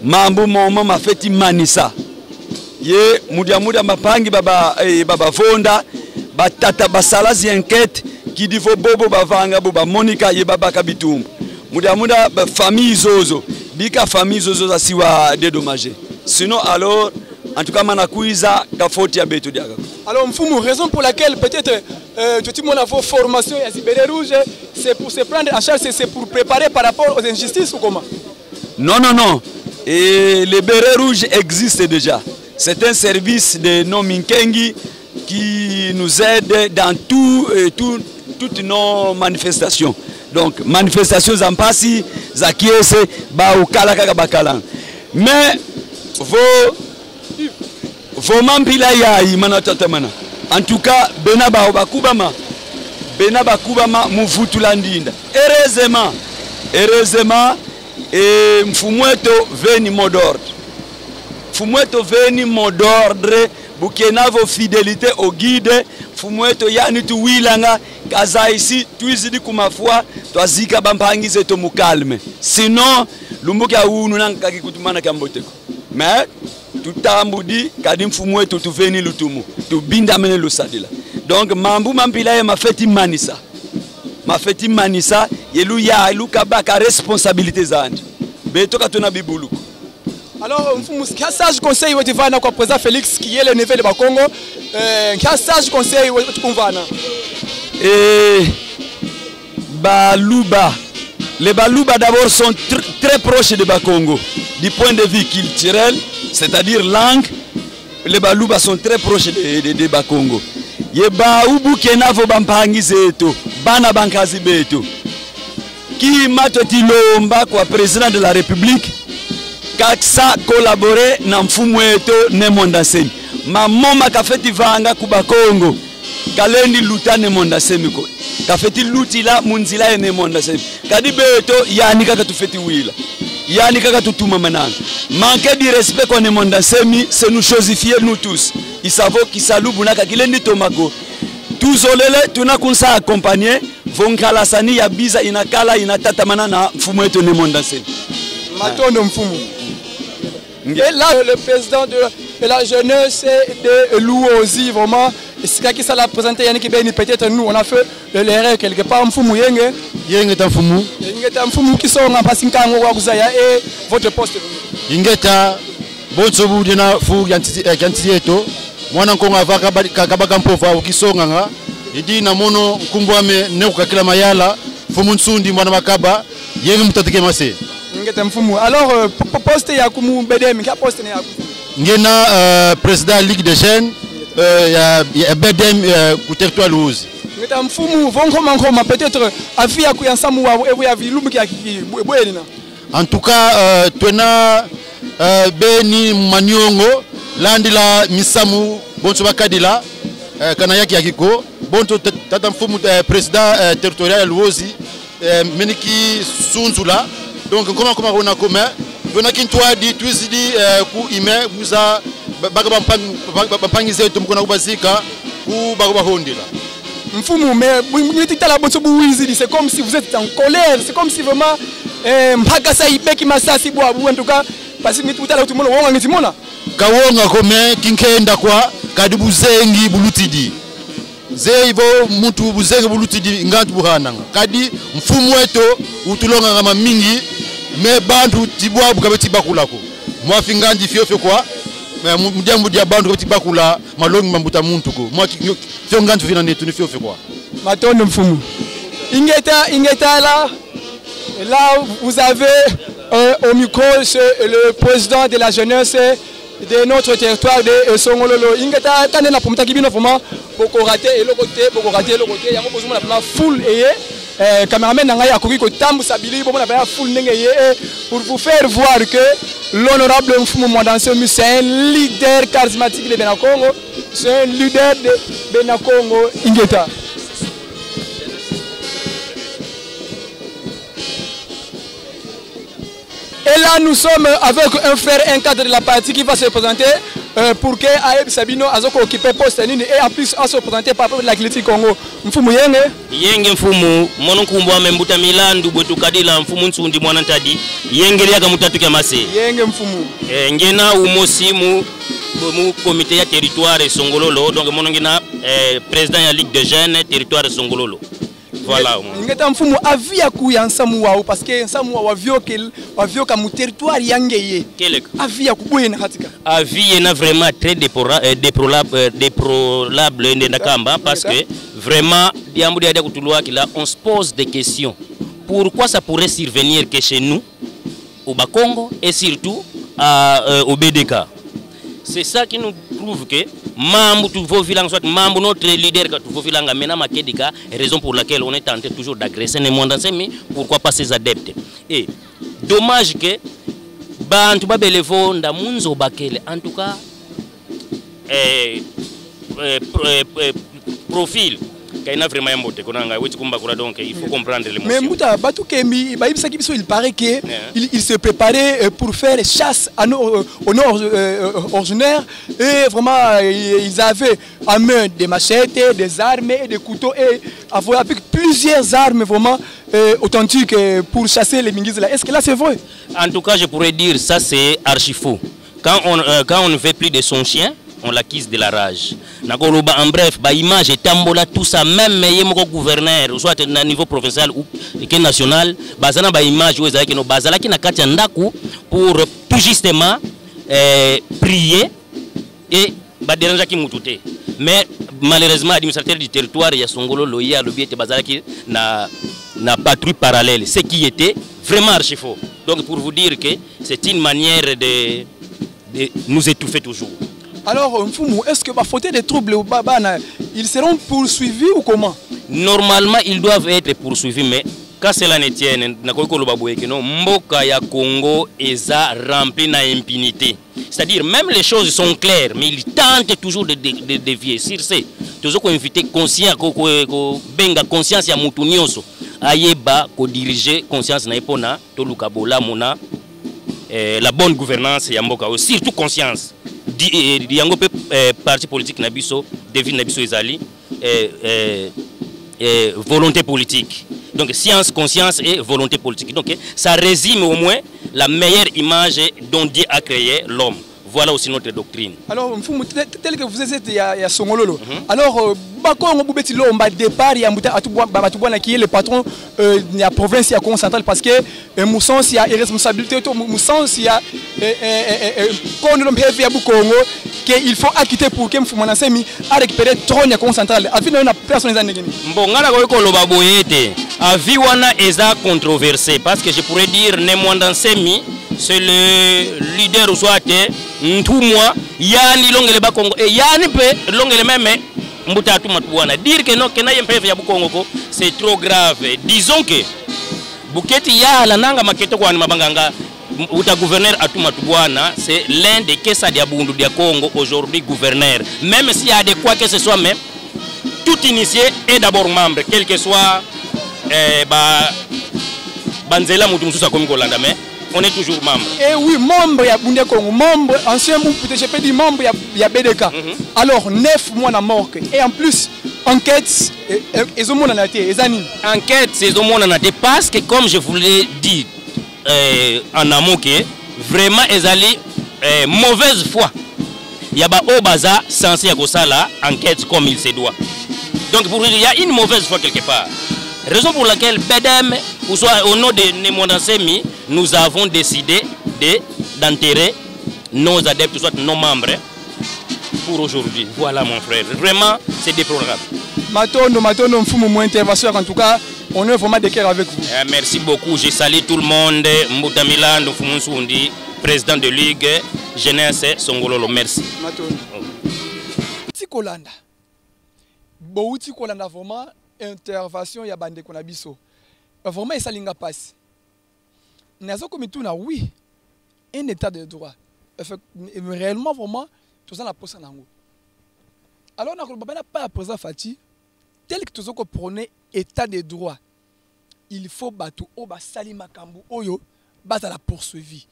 Mambu momo mafeti manisa. Ye, mu diambu dia bampangi ba ba, eh, ba bavonda, batata basala zi enquête, kidi vo bobo bavanga, bo bamonika, ye babaka bitumbu. Mu diambu dia ba famille zozo, bika famille zozo zasiwa dédommagé. Sinon, alors, en tout cas, mana kwiza, ka faute ya beto diaka. Alors, mfumu, raison pour laquelle peut-être, euh, tu dis, mon, vos formations, il y a des bérets rouges, c'est pour se prendre en charge, c'est, c'est pour préparer par rapport aux injustices ou comment? Non, non, non. Et les bérets rouges existent déjà. C'est un service de nos Minkengi qui nous aide dans tout, euh, tout, toutes nos manifestations. Donc, manifestations za mpasi, za kiese, bawu kala kaka bakala. Mais, vo, vo mampila yayi mana tatamana. En tout cas, bena bawu bakubama. Bena bakubama mu vutula ndinda. Heureusement, heureusement, eh, mfumu eto veni mot d'ordre. Mfumu eto veni mot d'ordre, bu kena vo fidélité au guide, mfumu eto yandi tuwilanga, kazayisi, twizidi ku mafwa, twazika bampangi zeto mu calme. Sinon, lumbu kia unu nanga ka kikutumana kia mbote ko. Mais, tutambudi, kadi mfumu eto tuveni lutumu, tubindamene lusadila. Donc, mambu mampila yayi mafeti manisa. Mafeti manisa, ye luyalu kabaka responsabilité zandi. Beto ka tuna bibulu ko. Alors, mfumu, quel sage conseil weti vana kwa président Félix Kiyele Neve le Bakongo? Euh, quel sage conseil weti kumvana? Eh, Baluba. Les Baluba d'abord sont tr-, très proches de Bakongo, du point de vue culturel, c'est-à-dire langue, les Baluba sont très proches de, de, de Bakongo. Ye bawu bu kena vo bampangi zeto, bana bankazi beto. Kima tweti lomba kwa président de la République, kasa collaborer na mfumu eto Ne Muanda Nsemi. Mambu ma kafeti vanga ku Bakongo, kalendi luta Ne Muanda Nsemi ko. Kafeti lutila mu nzila ya Ne Muanda Nsemi. Kadi beto, yandi kaka tufeti wila. Yandi kaka tutumamananga. Manque du respect kwa Ne Muanda Nsemi, c'est nous chosifier nous tous. I sa vo kisalu buna ka kilendi toma ko. Tuzolele, tuna kunsa accompagner vo nkalasani ya biza ina kala, ina tatamana na mfumu eto Ne Muanda Nsemi. Matondo mfumu. Et là, le président de, de la jeunesse de Luozi, vraiment, c'est ça qui ça l'a présenté, Yannick Beni, peut-être nous, on a fait le, l'erreur quelque part, mfumu yenge. Yenge ta mfumu. Yenge ta mfumu kisonga, parce que nkangu wa kuzaya, et votre poste. Ingeta, bonso bu dina fu ya ntiti, eh, ya ntiti eto. Mwana Nkongo ava kaba-, ka-, kabaka mpova, ukisonganga. I dina mono nkumbu ame Ne Kukakila Mayala, mfumu Nsundi, mwana Makaba, yenge mu tatu kia mase. Ingeta mfumu. Alors, euh, po-, po-, poste yaku mu B D M, quel poste ne yaku? Ngena, euh, président Ligue des jeunes, euh, ya, ya B D M, euh, ku territoire Luozi. Ingeta mfumu, vo nkoma nkoma, peut-être, avis yaku ya nsamu wa, evo ya vilumbu kia kiki, bwe-, bwenina. En tout cas, euh, twena, euh, beni maniongo, landila misamu, bonso bakadila, euh, kana yaki yaki ko, bonso t-, tata mfumu, euh, président, euh, territorial ya Luozi, euh, meni kisunzula. Donc, nkoma nkoma kona kome, twena kintwadi, twizidi, euh, ku ime, buza, ba-, baka bampangi, ba-, ba-, bampangi zeto, mu kona kubazika, ku bako bahondela. Mfumu, mais bu-, bu-, niti tala bonso bu wizidi, c'est comme si vous êtes en colère, c'est comme si vraiment, eh, mpaka sa ibeki masasi bwabu, en tout cas, parce que niti tala utu mono, wonga niti mona. Ka wonga ko, mais kinkenda kwa, kadi buzengi bulutidi. Zeye vo muntu buzengi bulutidi, ngandu buhananga. Kadi mfumu eto utulonganga mamingi, mais bantu ti bwabu ka beti bakula ko. Mwa finganzi fiofio kwa, mais mu-, mu diambu dia bantu ka beti bakula malongi ma mbuta muntu ko. Mwa ki-, nyo-, fio ngandu fina neto ni fiofio kwa. Matondo mfumu. Ingeta, ingeta là. Et là, vous avez, euh, au micro, c'est le président de la jeunesse de notre territoire de, euh, Songololo. Ingeta, kande na pumta kibino vraiment, boko raté eloko te, boko raté eloko te. Yango bozomona vraiment foule eye, euh, cameraman na ngai akoki kotambusa bilili, bomona vraiment foule ndenge eye, eh, pour vous faire voir que l'honorable Mfumu Muanda Nsemi, c'est un leader charismatique de Bena Kongo, c'est un leader de Bena Kongo. Ingeta. Et là, nous sommes avec un frère, un cadre de la partie qui va se présenter, euh, pour que ayebisa bino azo ko occuper poste nini, et en plus, à se présenter par rapport à la Athletic Congo. Mfumu yenge. Yenge mfumu, mono nkumbu ame Mbuta Milandu, bwe tukadila mfumu Nsundi mwana Ntadi, yenge diaka mu tatu kia mase. Yenge mfumu. Eh, ngena umosi mu, mu comité ya territoire Songololo, donc mono ngena, eh, président ya Ligue des jeunes territoire Songololo. Voilà, au moins. Ingeta mfumu, avis yaku ya nsamu wau, parce que nsamu wau wavioke-, wavioka mu territoire ya ngeye. Keleka. Avis yaku bwe na katika. Avis yena vraiment très déplora-, euh, déplorable, euh, déplorable nde ndakamba, parce que vraiment, diambu dia, dia kutulwakila, on se pose des questions. Pourquoi ça pourrait survenir que chez nous, au Bakongo et surtout à, euh, au B D K. C'est ça qui nous prouve que mambu tuvovilanga, soit mambu notre leader ka tuvovilanga, maintenant ma kedika, raison pour laquelle on est tenté toujours d'agresser Ne Muanda Nsemi, pourquoi pas ses adeptes. Et dommage que bantu babele vonda mu nzo bakele. En tout cas, eh, eh, pro-, eh, eh, profil ka ina vraiment ya mbote, kuna nga weti kumbakula, donc il faut comprendre l'émotion. Mais mbuta, batu kembi, bayebisaki biso, il paraît que, yeah, il, il se préparait, euh, pour faire chasse à no-, euh, aux Nord, euh, euh, originaires, et vraiment, euh, ils avaient à main des machettes, des armes et des couteaux, et avec plusieurs armes vraiment, euh, authentiques, euh, pour chasser les Mingizi là. Est-ce que là c'est vrai? En tout cas, je pourrais dire ça, c'est archi faux. Quand on, euh, quand on ne veut plus de son chien, on l'accuse de la rage. Nakoloba en bref, ba image etambola tout ça, même ye moko gouverneur, soit na niveau provincial ou que national, baza na ba image oyo ezalaki, non, bazalaki na kati ya ndako pour tout justement, euh, prier et ba dérangeaki mutu te. Mais malheureusement, administrateur du territoire ya Songololo ye alobi ete bazalaki na, na patrouille parallèle, ce qui était vraiment archi faux. Donc pour vous dire que c'est une manière de, de nous étouffer toujours. Alors, euh, mfumu, est-ce que ba fauteurs de troubles, ba, bana, ils seront poursuivis ou comment? Normalement, ils doivent être poursuivis, mais qu'à cela ne tienne, nakoki koloba boye que non, mboka ya Congo eza rempli na impunité. C'est-à-dire, même les choses sont claires, mais ils tentent toujours de, de, de dévier. Sur ce, tozo ko inviter conscient, ko, ko, kobenga conscience ya mutu nyonso, ayeba ko diriger conscience na ye pona toluka bolamu na, eh, la bonne gouvernance ya mboka oyo, surtout conscience. Di-, eh, yango pe, eh, parti politique na biso, devise na biso ezali, euh, euh, euh, volonté politique. Donc, science, conscience et volonté politique. Donc, euh, ça résume au moins la meilleure image dont Dieu a créé l'homme. Voilà aussi notre doctrine. Alors, Mfumu, tel, tel que vous êtes ya, ya Songololo. Mhm. Alors, euh, Bakongo bu beti lomba départ ya mbuta Atubwa-, ba-, Atubwana, qui est le patron, euh, ya province ya Kongo Central, parce que, euh, mu sens ya irresponsabilité, to mu, mu sens ya, euh, euh, euh, euh, euh, kono lo mpeve ya Bukongo, qu'il faut acquitter pour que Mfumu Muanda Nsemi a récupérer trône ya Kongo Central. Avis na yo na place wana eza ndenge nini? Bon, nga nakoki koloba boye ete, avis wana eza controversé, parce que je pourrais dire Ne Muanda Nsemi, c'est le leader ou soit ntumwa, yani longele Bakongo, et yani mpe longele même mbuta Atuma Tubwana. Dire que non, ke na ye mpeve ya Bukongo ko, c'est trop grave. Disons que bu keti yala nanga makete kwandi ma banganga, mbuta gouverneur Atuma Tubwana, c'est l'un des kesa dia Bundu dia Kongo aujourd'hui gouverneur. Même s'il y a de quoi que ce soit, mais tout initié est d'abord membre, quel que soit, euh, ba, banzela mutu mususu akomi kolanda, mais on est toujours membre. Eh oui, membre ya Bundu dia Kongo, membre, ancien membre, je peux dire membre ya, ya B D K. Mhm. Alors, neuf mois na morgue. Et en plus, enquête, eh, eh, ezo monana te, eza nini? Enquête, ezo monana te, parce que comme je vous l'ai dit, euh, en amont que vraiment ezali, euh, mauvaise foi ya ba oyo baza censé ya kosala enquête comme il se doit. Donc pour dire, il y a une mauvaise foi quelque part. Raison pour laquelle B D M, ou soit au nom de Ne Muanda Nsemi, nous avons décidé de, d'enterrer nos adeptes, soit nos membres, pour aujourd'hui. Voilà, mon frère. Vraiment, c'est déplorable. Matondo, matondo, Mfumu, mon intervention. En tout cas, on est vraiment de cœur avec vous. Euh, merci beaucoup. Je salue tout le monde. Mbuta Milandu, Mfumu Nsundi, président de Ligue Jeunesse Songololo. Merci. Matondo. Ti kolanda. Bowuti kolanda vraiment intervention ya bandeko na biso. Vraiment, esali nga mpasi. Nazo komituna, oui, un état de droit. Effect-, réellement, vraiment, toza na posa nango. Alors, nakoloba bana pa président Fatshi, tel que tozo ko prôner état de droit, il faut bato oyo basali makambo oyo bazala poursuivi,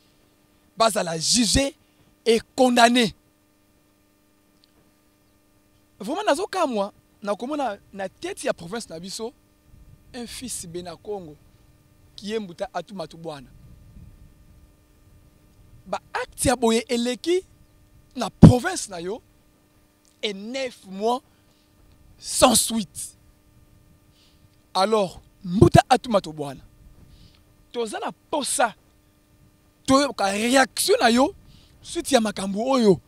bazala jugé et condamné. Vraiment, nazo kamwa na komona na tête ya province na biso, un fils Bena Kongo, qui est mbuta Atuma Tubwana. Ba acte ya boye eleki na province na yo, et neuf mois sans suite. Alors, mbuta Atuma Tubwana, toza na posa toyoka réaction na yo suite ya makambo oyo.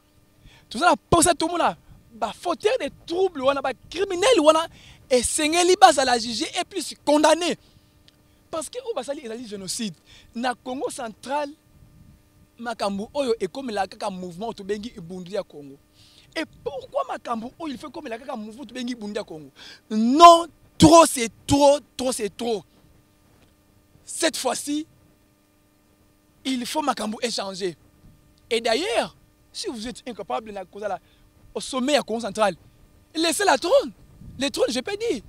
Toza na posa tomona ba fauteurs de trouble wana, ba criminels wana, esengeli bazala jugés et plus condamnés. Parce que oyo basali ezali génocide. Na Kongo Central, makambo oyo ekomela kaka mouvement oyo tobengi Bundu dia Kongo. Et pourquoi makambo oyo il faut ekomela kaka mouvement tobengi Bundu dia Kongo? Non, trop c'est trop, trop c'est trop. Cette fois-ci, il faut makambo échanger. Et d'ailleurs, si vous êtes incapable na kozala au sommet ya Kongo Central, laissez la trône. Le trône, je peux dire.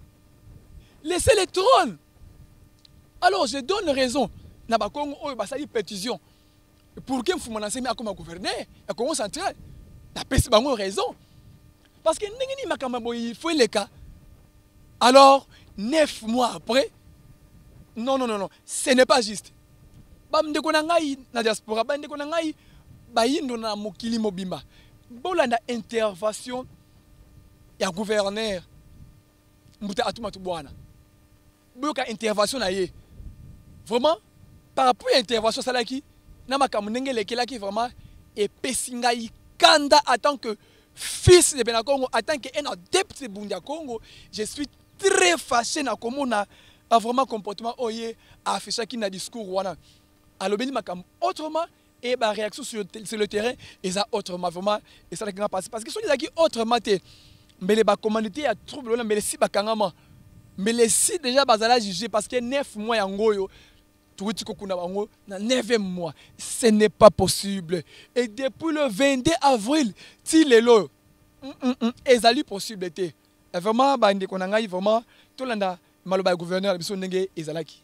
Laissez le trône. Alors, je donne raison na Bakongo oyo basali pétition pour que Mfumu Muanda Nsemi akoma gouverneur ya Kongo Central. Napesi bango raison. Parce que ndenge nini makambo ya boye il faut eleka? Alors, neuf mois après, non, non, non, non, ce n'est pas juste. Bandeko na ngai na diaspora, bandeko na ngai bayindo na mokili mobimba, bolanda intervention ya gouverneur mbuta Atuma Tubwana. Boyoka intervention na ye. Vraiment, par rapport ya intervention asalaki, na makambo ndenge elekelaki, vraiment, epesi ngai kanda en tant que fils de Bena Kongo, en tant que un adepte de Bundu dia Kongo, je suis très fâché na komona, ah, vraiment comportement oyo ye affichaki na discours wana. Alobeli makambo autrement, et ba réaction sur le, sur le terrain eza autrement, vraiment, esalaki nga mpasi. Parce que soki ezalaki autrement te, mbele ba commanditaire ya trouble wana mbele si bakangama, mbele si déjà bazala jugés, parce que neuf mois yango oyo, touti kokuna bango na neuvième mois. Ce n'est pas possible. Et depuis le vingt-deux avril ti lelo, mm, mm, mm, ezali possible te. Et vraiment, bandeko na ngai, vraiment, tolanda maloba ya gouverneur na biso ndenge ezalaki.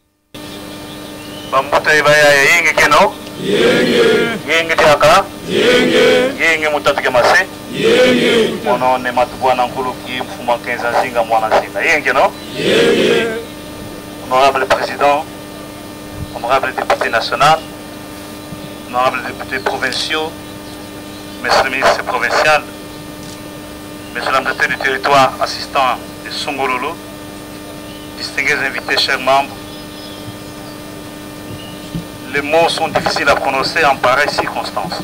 Bambuta ye bayaya, yenge kieno. Yenge. Yenge diaka. Yenge. Yenge mu tatu kia mase. Mon nom ni Matubuana Nkulu, ki mfumu a Kenza Nzinga, mwana Nzinga. Yenge, non? Honorable Président, honorable député national, honorable député provinciaux, monsieur le ministre provincial, monsieur l'ambassadeur du territoire assistant de Songololo, distingués invités, chers membres, les mots sont difficiles à prononcer en pareille circonstance.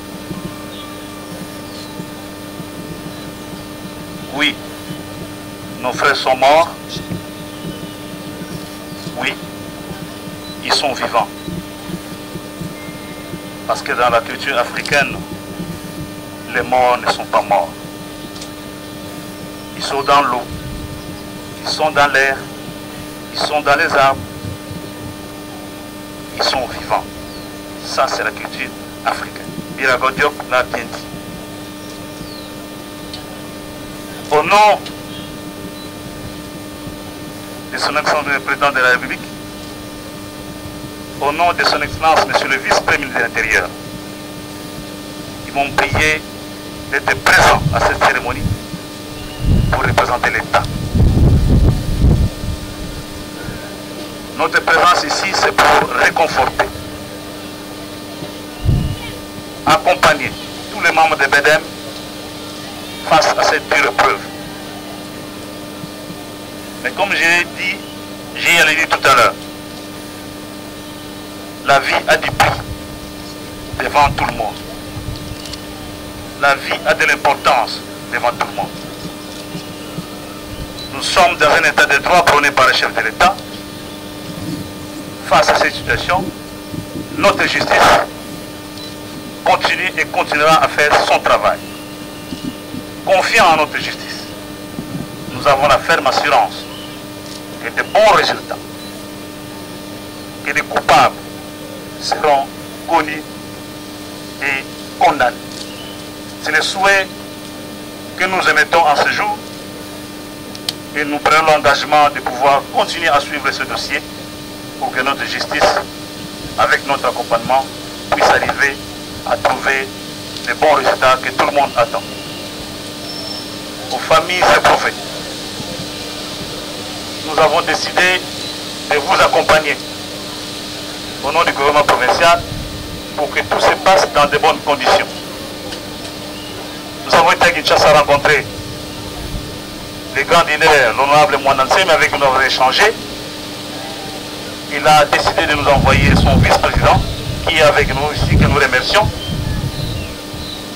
Oui, nos frères sont morts. Oui, ils sont vivants. Parce que dans la culture africaine, les morts ne sont pas morts. Ils sont dans l'eau, ils sont dans l'air, ils sont dans les arbres, ils sont vivants. Ça, c'est la culture africaine. Birago Diop l'a bien dit. Au nom de son Excellence le Président de la République, au nom de son Excellence Monsieur le Vice-Premier de l'Intérieur, ils m'ont prié d'être présent à cette cérémonie pour représenter l'État. Notre présence ici, c'est pour réconforter, accompagner tous les membres de B D M face à cette dure épreuve. Mais comme je l'ai dit, j'ai dit tout à l'heure, la vie a du prix devant tout le monde. La vie a de l'importance devant tout le monde. Nous sommes dans un état de droit prôné par le chef de l'État. Face à cette situation, notre justice continue et continuera à faire son travail. Confiant en notre justice, nous avons la ferme assurance que de bons résultats, que les coupables seront connus et condamnés. C'est le souhait que nous émettons en ce jour et nous prenons l'engagement de pouvoir continuer à suivre ce dossier pour que notre justice, avec notre accompagnement, puisse arriver à trouver les bons résultats que tout le monde attend. Aux familles éprouvées, nous avons décidé de vous accompagner au nom du gouvernement provincial pour que tout se passe dans de bonnes conditions. Nous avons été à Kinshasa rencontrer le grand leader, l'honorable Muanda Nsemi, avec qui nous avons échangé. Il a décidé de nous envoyer son vice-président, qui est avec nous ici, que nous remercions.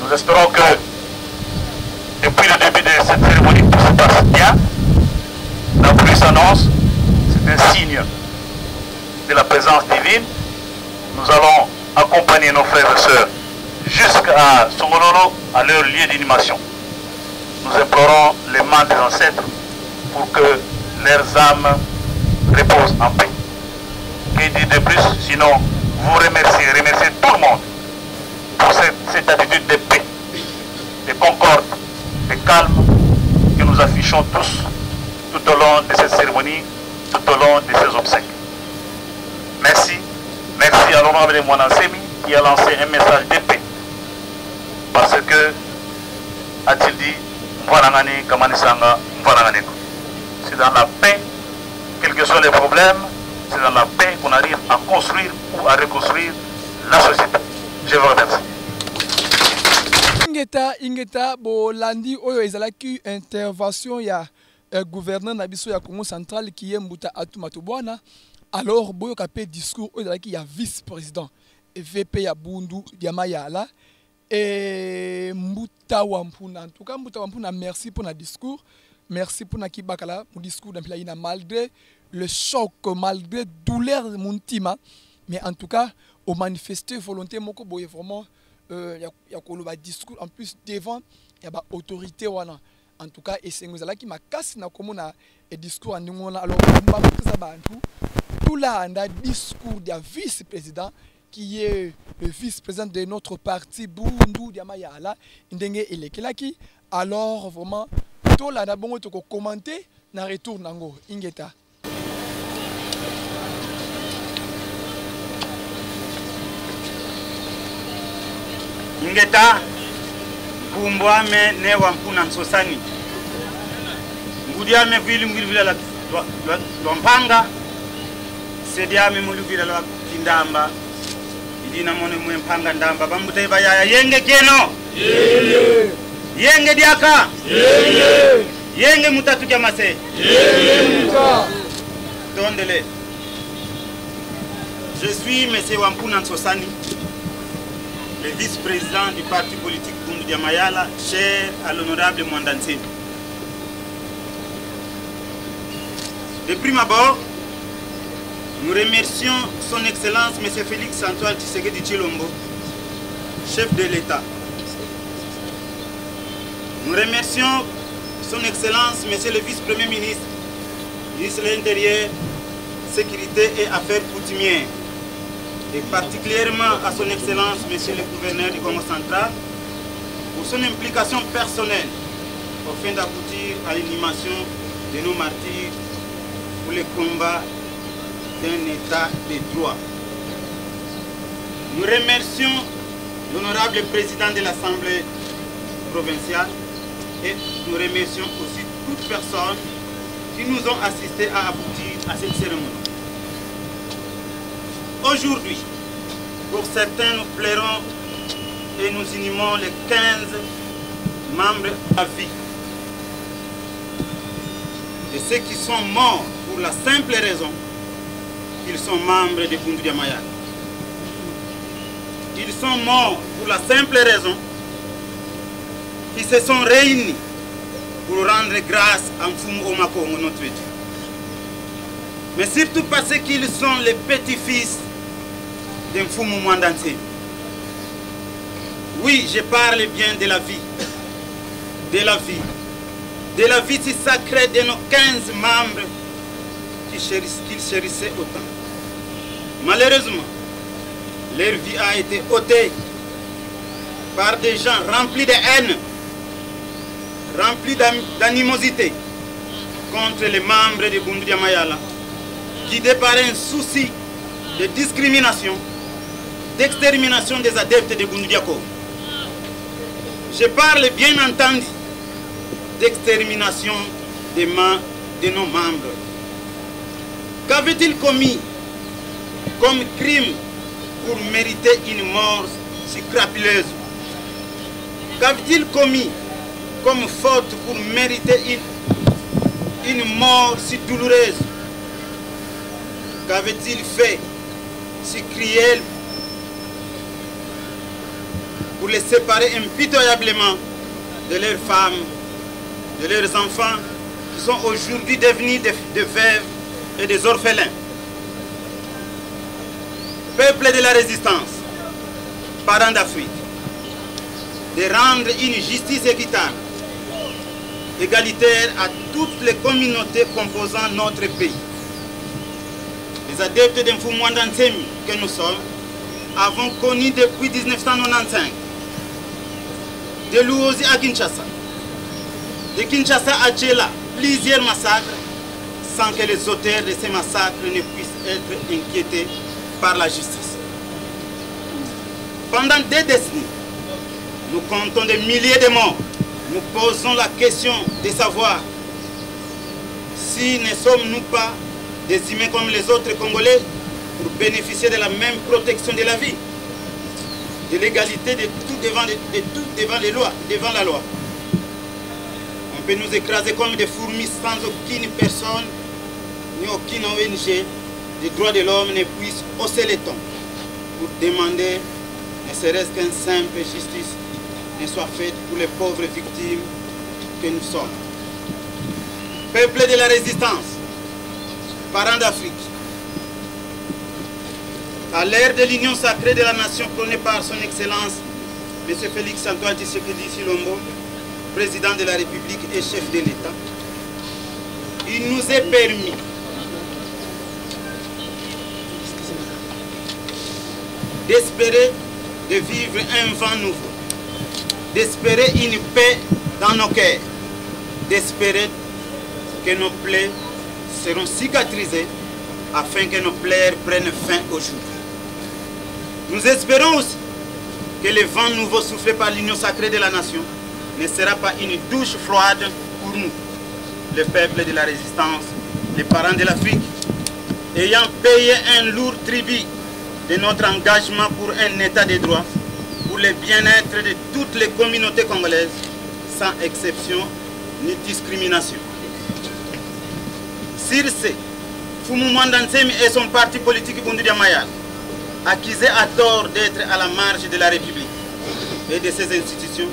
Nous espérons que depuis le début de cette cérémonie, tout se passe bien. La pluie s'annonce, c'est un signe de la présence divine. Nous allons accompagner nos frères et sœurs jusqu'à Songololo, à leur lieu d'inhumation. Nous implorons les mains des ancêtres pour que leurs âmes reposent en paix. Que dire de plus, sinon vous remercier, remercier tout le monde pour cette, cette attitude de paix, de concorde, de calme que nous affichons tous tout au long de cette cérémonie, tout au long de ces obsèques. Merci. Merci à l'honorable Muanda Nsemi qui a lancé un message de paix. Parce que, a-t-il dit, mvana ngani kamanisanga mvana ngani. C'est dans la paix, quels que soient les problèmes, c'est dans la paix qu'on arrive à construire ou à reconstruire la société. Je vous remercie. Ingeta, ingeta, bolandi oyo ezalaki intervention ya euh, gouverneur na biso ya Kongo Central, qui est Mbuta Atou Matubuana. Alors boyoka pe discours oyo ezalaki ya vice-président V P ya Bundu dia Mayala, et Mbuta Wampuna. En tout cas, Mbuta Wampuna, merci pour na discours. Merci pour na kibakala mu discours na mpila yina, malgré le choc, malgré douleur mu ntima. Mais en tout cas, o manifester volonté moko boye vraiment, euh, ya, ya koloba discours en plus devant ya ba autorité wana. En tout cas, esengo ezalaki makasi na komona e discours ya ndenge wana. Alors, mbakuza bantu, tolanda discours dia vice-président, qui est le vice-président de notre parti Bundu dia Mayala, ndenge elekelaki. Alors vraiment, tolanda, bongo toko commenter na retour nango. Ingeta. Ingeta. Nkumbu ame Ne wa Mpuna Nsosani. Ngudi ame vwidi mu luvila lwa, lwa, lwa, lwa Mpanga. Se diame mu luvila lwa Kindamba. I dina mono mwe Mpanga Ndamba. Bambuta ye bayaya, yenge kieno. Yenge. Yenge diaka. Yenge. Yenge mu tatu kia mase. Yenge. Tondele. Je suis Monsieur Wa Mpuna Nsosani, le vice-président du parti politique Bundu dia Mayala, cher à l'honorable Muanda Nsemi. De prime abord, nous remercions Son Excellence Monsieur Félix Antoine Tshisekedi Tshilombo, chef de l'État. Nous remercions Son Excellence Monsieur le Vice-Premier Ministre, Ministre de l'Intérieur, Sécurité et Affaires coutumières, et particulièrement à Son Excellence Monsieur le Gouverneur du Kongo Central, pour son implication personnelle au fin d'aboutir à l'inhumation de nos martyrs pour le combat d'un état de droit. Nous remercions l'honorable président de l'Assemblée provinciale et nous remercions aussi toutes personnes qui nous ont assistés à aboutir à cette cérémonie. Aujourd'hui, pour certains, nous pleurons et nous inhumons les quinze membres à vie de ceux qui sont morts pour la simple raison qu'ils sont membres de Bundu dia Mayala. Ils sont morts pour la simple raison qu'ils se sont réunis pour rendre grâce à Mfumu Oma Kongo, notre Dieu. Mais surtout parce qu'ils sont les petits-fils de Mfumu Muanda Nsemi. Oui, je parle bien de la vie. De la vie. De la vie si sacrée de nos quinze membres qui chérissent, qu'ils chérissaient autant. Malheureusement, leur vie a été ôtée par des gens remplis de haine, remplis d'am-, d'animosité contre les membres de Bundu dia Mayala, guidés par un souci de discrimination, d'extermination des adeptes de Bundu dia Kongo. Je parle bien entendu d'extermination des ma-, de nos membres. Qu'avait-il commis comme crime pour mériter une mort si crapuleuse ? Qu'avait-il commis comme faute pour mériter une, une mort si douloureuse ? Qu'avait-il fait si cruel pour les séparer impitoyablement de leurs femmes, de leurs enfants, qui sont aujourd'hui devenus des, des veuves et des orphelins ? Peuple de la résistance, parents d'Afrique, de rendre une justice équitable, égalitaire à toutes les communautés composant notre pays. Les adeptes de Mfumu Muanda Nsemi que nous sommes avons connu depuis dix-neuf cent quatre-vingt-quinze, de Luozi à Kinshasa, de Kinshasa à Tshela, plusieurs massacres, sans que les auteurs de ces massacres ne puissent être inquiétés par la justice. Pendant des décennies, nous comptons des milliers de morts. Nous posons la question de savoir si ne sommes-nous pas des humains comme les autres Congolais pour bénéficier de la même protection de la vie, de l'égalité de tout devant, de, de tout devant les lois, devant la loi. On peut nous écraser comme des fourmis sans aucune personne ni aucune O N G des droits de l'homme ne puisse hausser le ton pour demander ne serait-ce qu'une simple justice ne soit faite pour les pauvres victimes que nous sommes. Peuple de la résistance, parents d'Afrique, à l'heure de l'union sacrée de la nation prônée par son Excellence Monsieur Félix Antoine Tshisekedi Tshilombo, président de la République et chef de l'État, il nous est permis d'espérer de vivre un vent nouveau, d'espérer une paix dans nos cœurs, d'espérer que nos plaies seront cicatrisées afin que nos pleurs prennent fin aujourd'hui. Nous espérons aussi que le vent nouveau soufflé par l'union sacrée de la nation ne sera pas une douche froide pour nous, le peuple de la résistance, les parents de l'Afrique, ayant payé un lourd tribut de notre engagement pour un état de droit, pour le bien-être de toutes les communautés congolaises, sans exception ni discrimination. Sur ce, Mfumu Muanda Nsemi et son parti politique Bundu dia Mayala, accusés à tort d'être à la marge de la République et de ses institutions,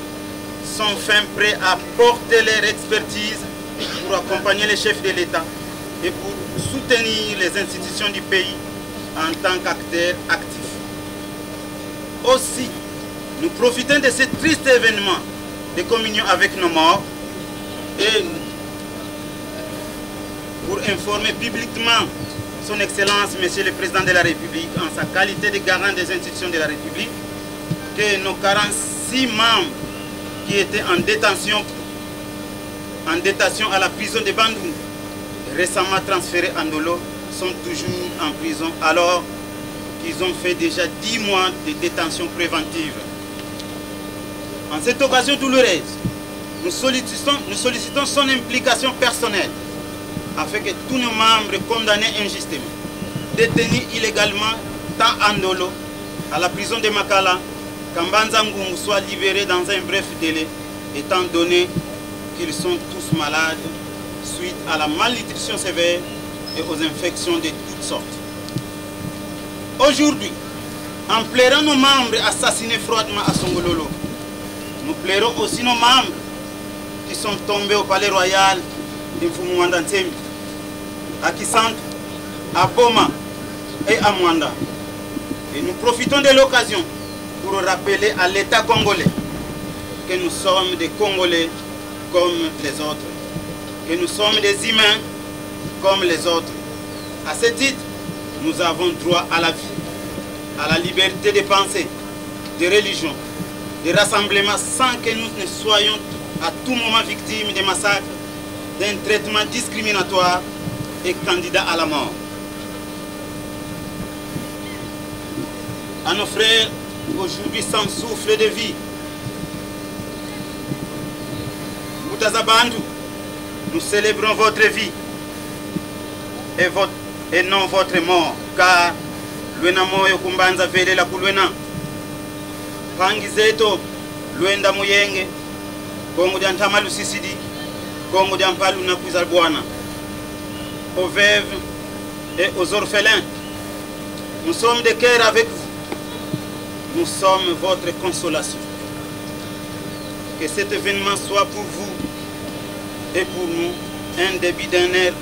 sont fin prêts à porter leur expertise pour accompagner les chefs de l'État et pour soutenir les institutions du pays en tant qu'acteurs actifs. Aussi, nous profitons de ce triste événement de communion avec nos morts et pour informer publiquement Son Excellence, Monsieur le Président de la République, en sa qualité de garant des institutions de la République, que nos quarante-six membres qui étaient en détention, en détention à la prison de Bandundu, récemment transférés à Ndolo, sont toujours en prison alors qu'ils ont fait déjà dix mois de détention préventive. En cette occasion douloureuse, nous sollicitons, nous sollicitons son implication personnelle afin que tous nos membres condamnés injustement, détenus illégalement, tant à Ndolo, à la prison de Makala, qu'à Mbanza-Ngungu, soient libérés dans un bref délai, étant donné qu'ils sont tous malades suite à la malnutrition sévère et aux infections de toutes sortes. Aujourd'hui, en pleurant nos membres assassinés froidement à Songololo, nous pleurons aussi nos membres qui sont tombés au palais royal de Mfumu Muanda Nsemi, à Kisantu, à Boma et à Muanda. Et nous profitons de l'occasion pour rappeler à l'État congolais que nous sommes des Congolais comme les autres, que nous sommes des humains comme les autres. À ce titre, nous avons droit à la vie, à la liberté de pensée, de religion, de rassemblement, sans que nous ne soyons à tout moment victimes de massacres, d'un traitement discriminatoire et candidats à la mort. À nos frères, aujourd'hui sans souffle de vie, Mbuta za Bantu, nous célébrons votre vie et, votre, et non votre mort, car lwena moyo ku mbanza, velela kulwena. Mpangi zeto, lwenda mu yenge, Kongo dia ntama lusisidi, Kongo dia mpa luna kwiza bwana. Aux veuves et aux orphelins, nous sommes de cœur avec vous. Nous sommes votre consolation. Que cet événement soit pour vous et pour nous un début d'une ère,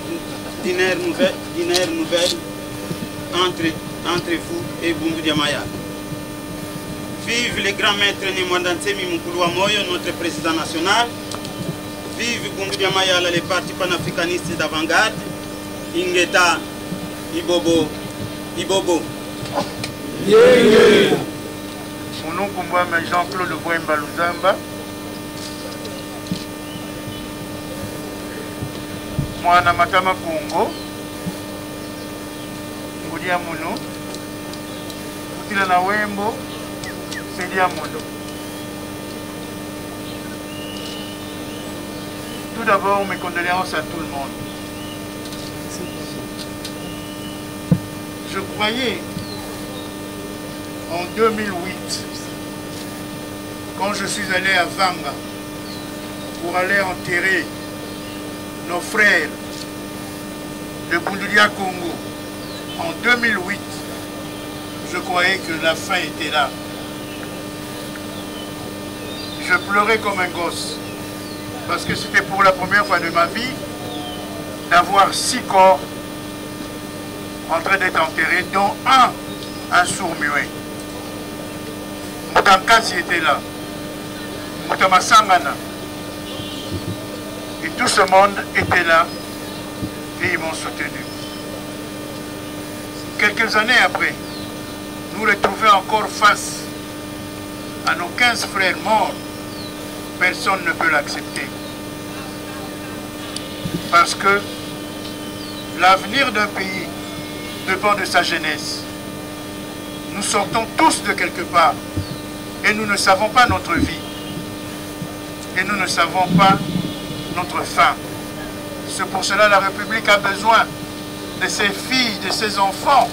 d'une ère nouvelle, d'une ère nouvelle entre, entre vous et Bundu dia Mayala. Vive le grand maître Ne Muanda Nsemi, mukulu wa moyo, notre président national. Vive Bundu dia Mayala, le parti panafricaniste d'avant-garde. Ingeta, ibobo, ibobo. Yenge. Munu nkumbu ame Jean-Claude Bwemba Luzamba, mwana Matama Kongo, ngudi ya munu, kutila na Wembo, se dia munu. Tout d'abord, mes condoléances à tout le monde. Je croyais, en deux mille huit, quand je suis allé à Vanga pour aller enterrer nos frères de Bundu dia Kongo en deux mille huit, je croyais que la fin était là. Je pleurais comme un gosse, parce que c'était pour la première fois de ma vie d'avoir six corps en train d'être enterrés, dont un, un sourd-muet. Mbuta Nkasi était là, Mbuta Masangana, et tout ce monde était là et ils m'ont soutenu. Quelques années après, nous retrouver encore face à nos quinze frères morts, personne ne peut l'accepter. Parce que l'avenir d'un pays dépend de sa jeunesse. Nous sortons tous de quelque part et nous ne savons pas notre vie. Et nous ne savons pas notre fin. C'est pour cela la République a besoin de ses filles, de ses enfants,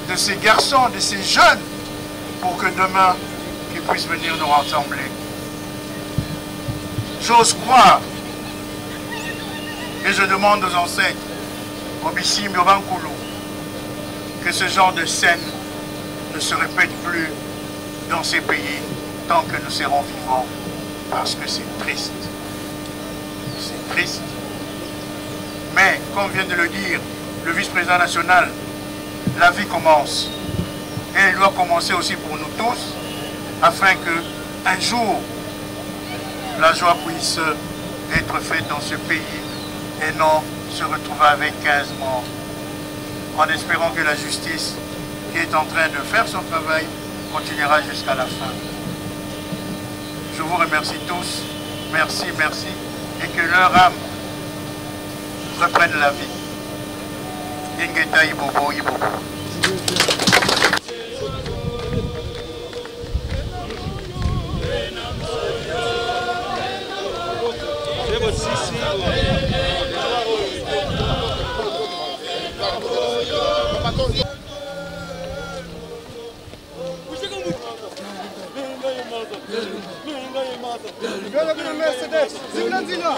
de ses garçons, de ses jeunes, pour que demain, qu'ils puissent venir nous rassembler. J'ose croire, et je demande aux ancêtres, aux Bisimbi, aux Bankulu, que ce genre de scène ne se répète plus dans ces pays tant que nous serons vivants, parce que c'est triste. C'est triste. Mais, comme vient de le dire le vice-président national, la vie commence. Et elle doit commencer aussi pour nous tous, afin que un jour, la joie puisse être faite dans ce pays et non se retrouver avec quinze morts. En espérant que la justice, qui est en train de faire son travail, continuera jusqu'à la fin. Je vous remercie tous. Merci, merci. Et que leur âme reprenne la vie. Ingeta, ibobo, ibobo. Mercedes, zingila nzila.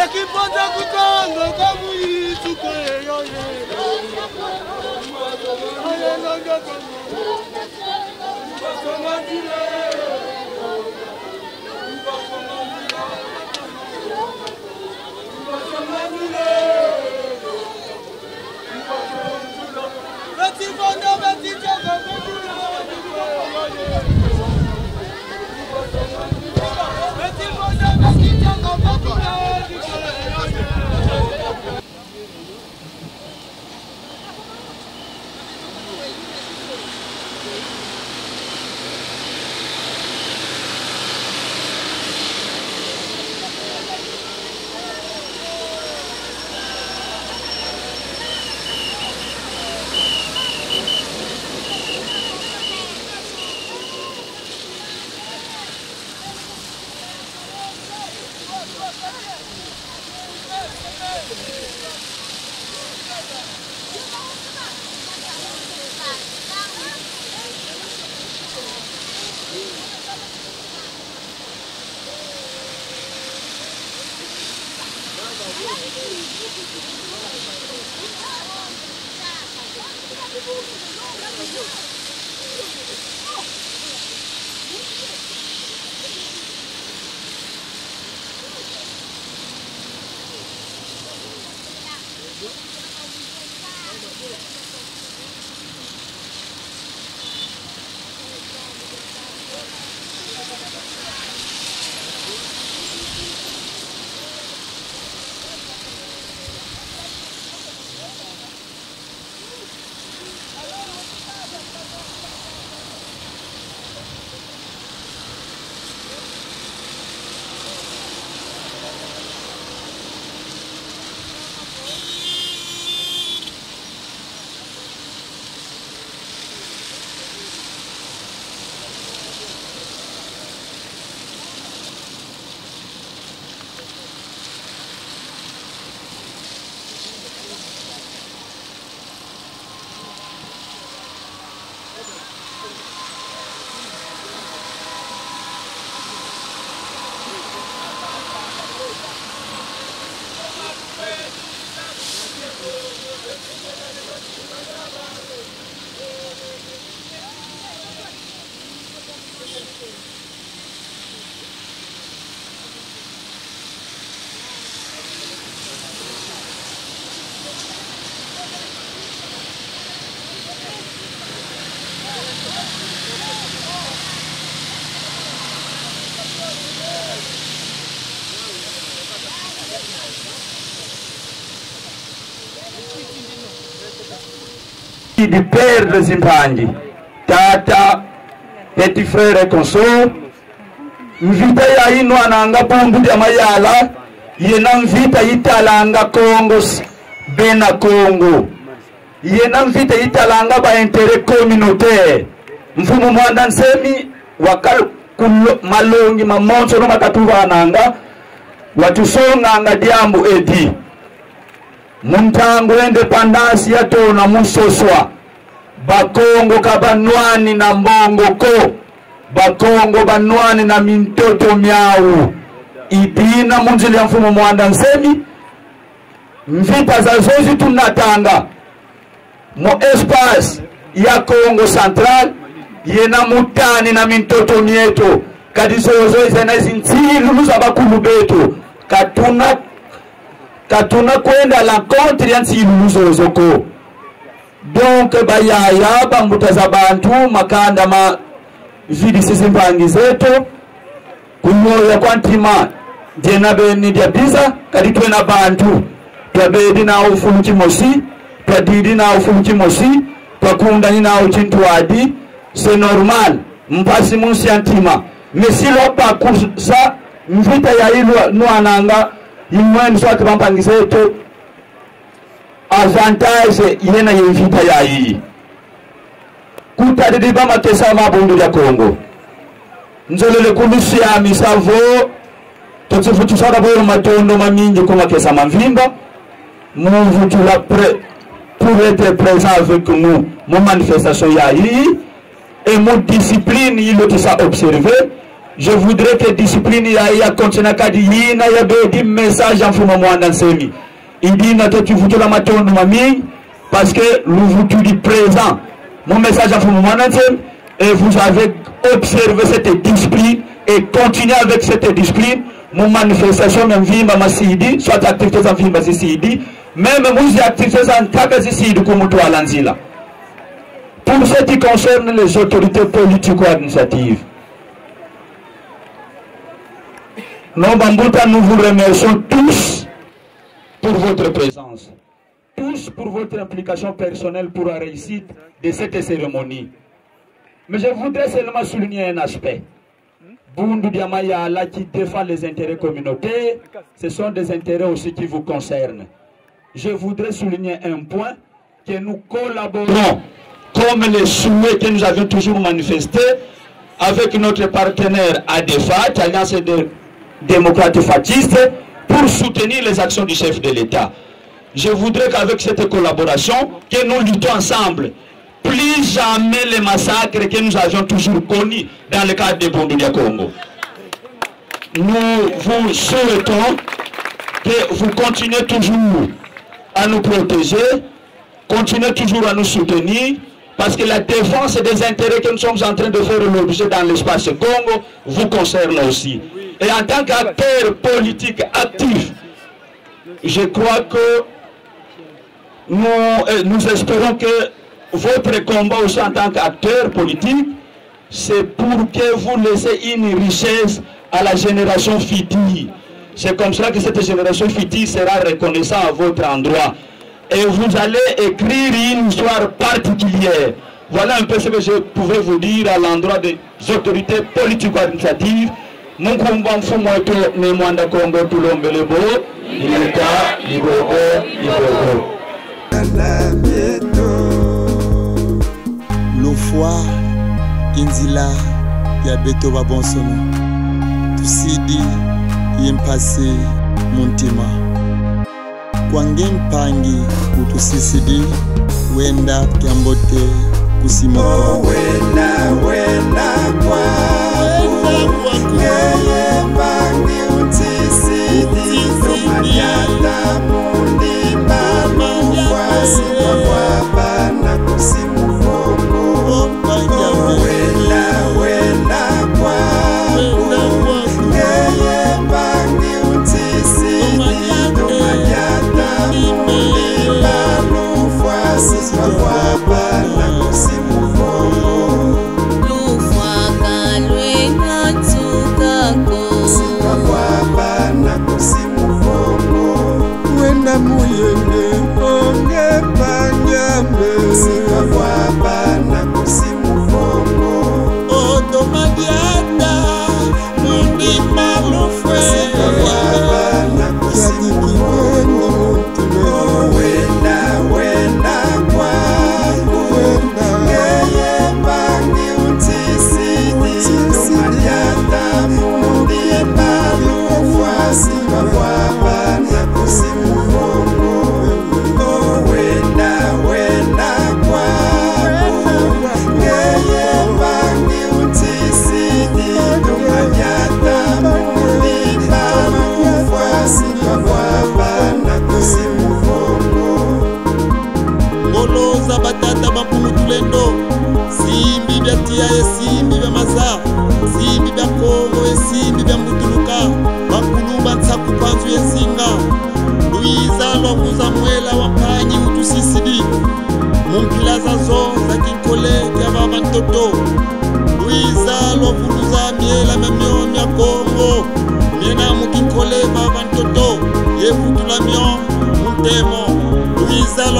Ekipa za kutanga kwa muyitsuko yoye. di perdre zimpangi, tata, petit frère et consort. Mvita yayi nwananga Bundu dia Mayala, yena mvita yitalanga Kongo, s-, bena Kongo. Yena mvita yitalanga ba intérêts communautaires. Mfumu Muanda Nsemi wakala ku lo-, malongi mamonsono ma katuvananga, watusonganga diambu edi. Mu ntangu indépendance yatona mu Soswa, Bakongo ka banwani na mbongo ko. Bakongo banwani na mintoto miau. I dina mu nzila ya Mfumu Muanda Nsemi, mvita zazo zi tunatanga mu espace ya Kongo Central, yena mu tani na mintoto mieto. Kadi zozo zena zinsilulu za bakulu beto. Ka tuna, ka tuna kwenda à l'encontre ya nsilulu zozo ko. Donc, bayaya, bambuta za bantu, makanda ma vidisi zimpangi zeto, ku yoya kwa ntima, diena beni dia biza, kadi twena bantu, twabedi nau fulu kimosi, twadidi nau fulu kimosi, twakundani nau kintwadi, c'est normal, mpasi mu nsi ya ntima. Mais si lwabakusa mvita yayi lwa-, nwananga, imweni soit bampangi zeto, avantage yena ye mvita yayi. Kutadidi ba makesa ma Bundu dia Kongo, nzolele kulusiamisa vo, tweti vutusa d'abord matondo mamingi ku makesa ma mvimba, mu vutula pré-, pour être présent avec nous mu manifestation yayi, et mu discipline yi lutisa observer. Je voudrais que discipline yayi ya continuer, kadi yina yabedi message ya Mfumu Muanda Nsemi. I dina tweti vutula matondo mamingi, parce que luvutudi présent mu message ya Mfumu Muanda Nsemi, et vous avez observé cette discipline et continuez avec cette discipline mu manifestation mia mvimba masidi, soit activités za mvimba zisidi, même mu zi activités za nkaka zisidi ku mutwala nzila. Pour ce qui concerne les autorités politico-administratives, nos bambuta, nous vous remercions tous pour votre présence, tous pour votre implication personnelle pour la réussite de cette cérémonie. Mais je voudrais seulement souligner un aspect. Bundu dia Mayala qui défend les intérêts communautaires, ce sont des intérêts aussi qui vous concernent. Je voudrais souligner un point, que nous collaborons, comme les souhaits que nous avions toujours manifestés avec notre partenaire ADEFAT, Alliance des démocrates fascistes, pour soutenir les actions du chef de l'État. Je voudrais qu'avec cette collaboration, que nous luttons ensemble. Plus jamais les massacres que nous avions toujours connus dans le cadre de Bundu dia Kongo. Nous vous souhaitons que vous continuez toujours à nous protéger, continuez toujours à nous soutenir, parce que la défense des intérêts que nous sommes en train de faire l'objet dans l'espace Kongo vous concerne aussi. Et en tant qu'acteur politique actif, je crois que nous, euh, nous espérons que votre combat aussi en tant qu'acteur politique, c'est pour que vous laissez une richesse à la génération future. C'est comme cela que cette génération future sera reconnaissante à votre endroit. Et vous allez écrire une histoire particulière. Voilà un peu ce que je pouvais vous dire à l'endroit des autorités politico-administratives. Mu nkumbu a mfumu eto Ne Muanda Kongo tulombele bo, ilika, ibobo, ibobo. Lufwa i nzila ya beto babonsono. Tusidi ye mpasi mu ntima. Kwa nge mpangi utusisidi, wenda kiambote ku Simon Kongo. Oh, wenda, wenda kwa, wenda kwa, ngeye mpangi utusisidi, tumanyata mundi balu kwa Simon kwa bana ku Simon Kongo. Oh, wenda, wenda kwa, wenda kwa, ngeye mpangi utusisidi, tumanyata mundi balu kwa Simon kwa bana ku Simon Kongo. Lufwa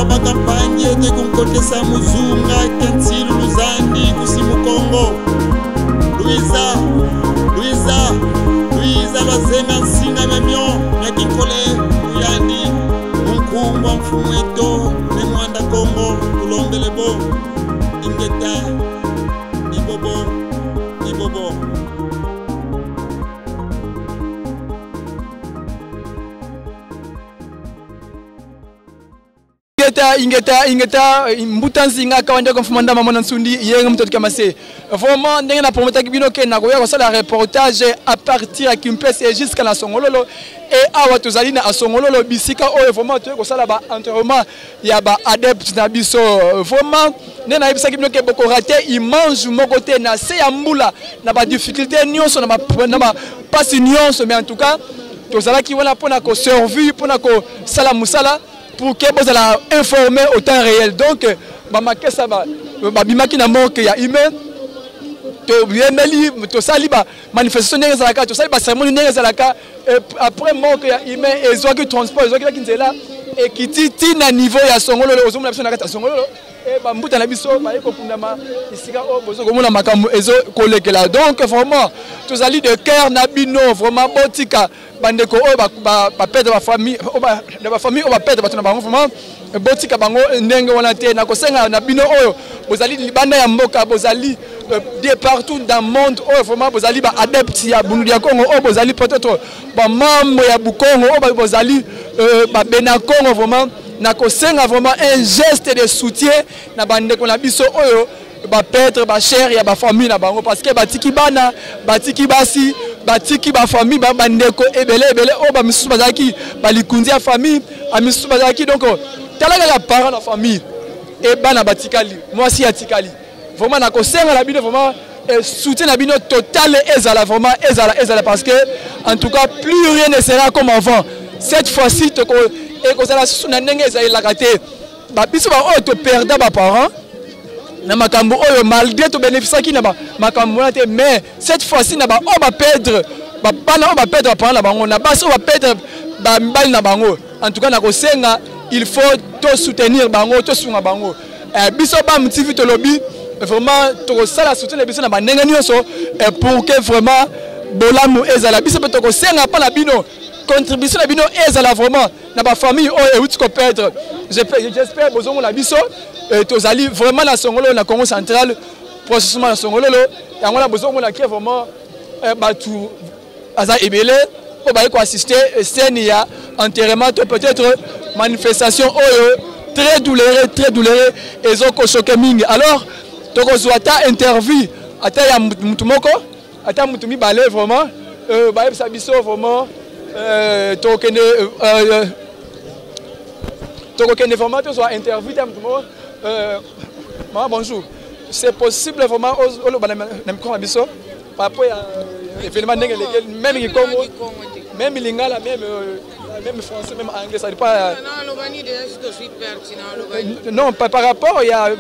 Baka mpangi ete kunkotesa mu zunga kia nsilulu zandi ku Simu Kongo. Luiza, Luiza, Luiza lwazenga nsinga mia mio mia kinkole ku yandi. Mu nkumbu a mfumu eto Ne Muanda Kongo, tulombele bo. Ingeta, ibobo, ibobo. Ingeta, ingeta, ingeta, mbuta Nzinga, kawa ndioko mfumu a ndama mwana Nsundi, yenge mutoto kia mase. Vraiment, ndenge na prometaki bino que nakoya kosala reportage à partir ya Kimpese jusqu'à na Songololo. Et awa tozali na Songololo, bisika oyo vraiment toye kosala ba enterrement ya ba adeptes na biso. Vraiment, nde nayebisaki bino que boko rater image moko te na se ya mbula, na ba difficultés nyonso, na ba, na ba mpasi nyonso, mais en tout cas, tozalaki wana mpo na ko servir, mpo na kosala mosala, pour que bozala informés au temps réel. Donc, euh, ba makesa ba, babimaki na morgue ya Ime, toyembeli, tosali ba manifestation ndenge ezalaka, tosali ba cérémonie ndenge ezalaka. Et après morgue ya Ime, ezwaki transport, ezwaki nzela, ekiti tii na niveau ya Songololo, ozomona biso na kati ya Songololo. Et bambuta na biso baye kokundama esika oyo bozo komona makambo ezo kolekela. Donc vraiment, tozali de cœur na bino, vraiment botika bandeko oyo ba, ba, ba perdre ba famille, oyo ba, na ba famille oyo ba perdre bato na bango, vraiment, botika bango ndenge wana te. Nakosenga na bino oyo bozali libanda ya mboka, bozali, euh, de partout dans le monde, oyo vraiment bozali ba adeptes ya Bundu dia Kongo, oyo bozali peut-être ba membres ya Bukongo, oyo ba, bozali, euh, ba Bena Kongo, vraiment, nakosenga vraiment un geste de soutien na bandeko na biso oyo ba perdre ba chair ya ba famille na bango, parce que batiki bana, batiki basi, batiki ba famille, ba, bandeko ebele ebele, oyo ba misusu bazalaki ba likunzi ya famille, ba misusu bazalaki, donc, tala kaka parent na famille, et bana batikali, mwasi atikali. Vraiment, nakosenga na bino vraiment, eh, soutien na bino total ezala vraiment, ezala, ezala, parce que, en tout cas, plus rien ne sera comme avant. Cette fois-ci, toko, ekozala susu na ndenge ezalelaka te. Ba, biso ba oyo to perda ba parents na makambo oyo, malgré to bénéficiaki na ba makambo wana te, mais cette fois-ci na ba oyo ba perdre, ba bana oyo ba perdre ba parents na bango, na basi oyo ba perdre ba mibali na bango, en tout cas, nakosenga, il faut to soutenir bango, to sunga bango. Eh, biso ba M T V tolobi, vraiment, tokosala soutien na biso na bandenge nyonso, eh, pour que vraiment bolamu ezala. Biso mpe tokosenga mpo na bino, contribution na bino ezala vraiment na ba famille oyo euti ko perdre. Je pe-, j'espère bozomona biso, eh, tozali vraiment na Songololo, na Kongo Central, processus na Songololo. Yango wana bozomona que vraiment, eh, bato aza ebele oyo baye ko assister, eh, scène ya enterrement to peut-être manifestation oyo très douloureux, très douloureux, ezo ko choquer mingi. Alors, tokozwa ata interview ata ya mutu, mutu moko, ata mutu mibale vraiment, euh, bayebisa biso vraiment, euh, tokende, euh, euh, tokokende vraiment tozwa interview ya mutu moko. Euh, maman, bonjour. C'est possible vraiment o-, oloba na, na micro na biso par rapport ya, euh, événement ndenge eleki, même Kikongo, même Lingala, même, euh, même français, même anglais, ça dépend, euh. Non, non, naloba nini déjà, si tozwi pertinent, naloba nini? Non, par, par rapport ya, euh,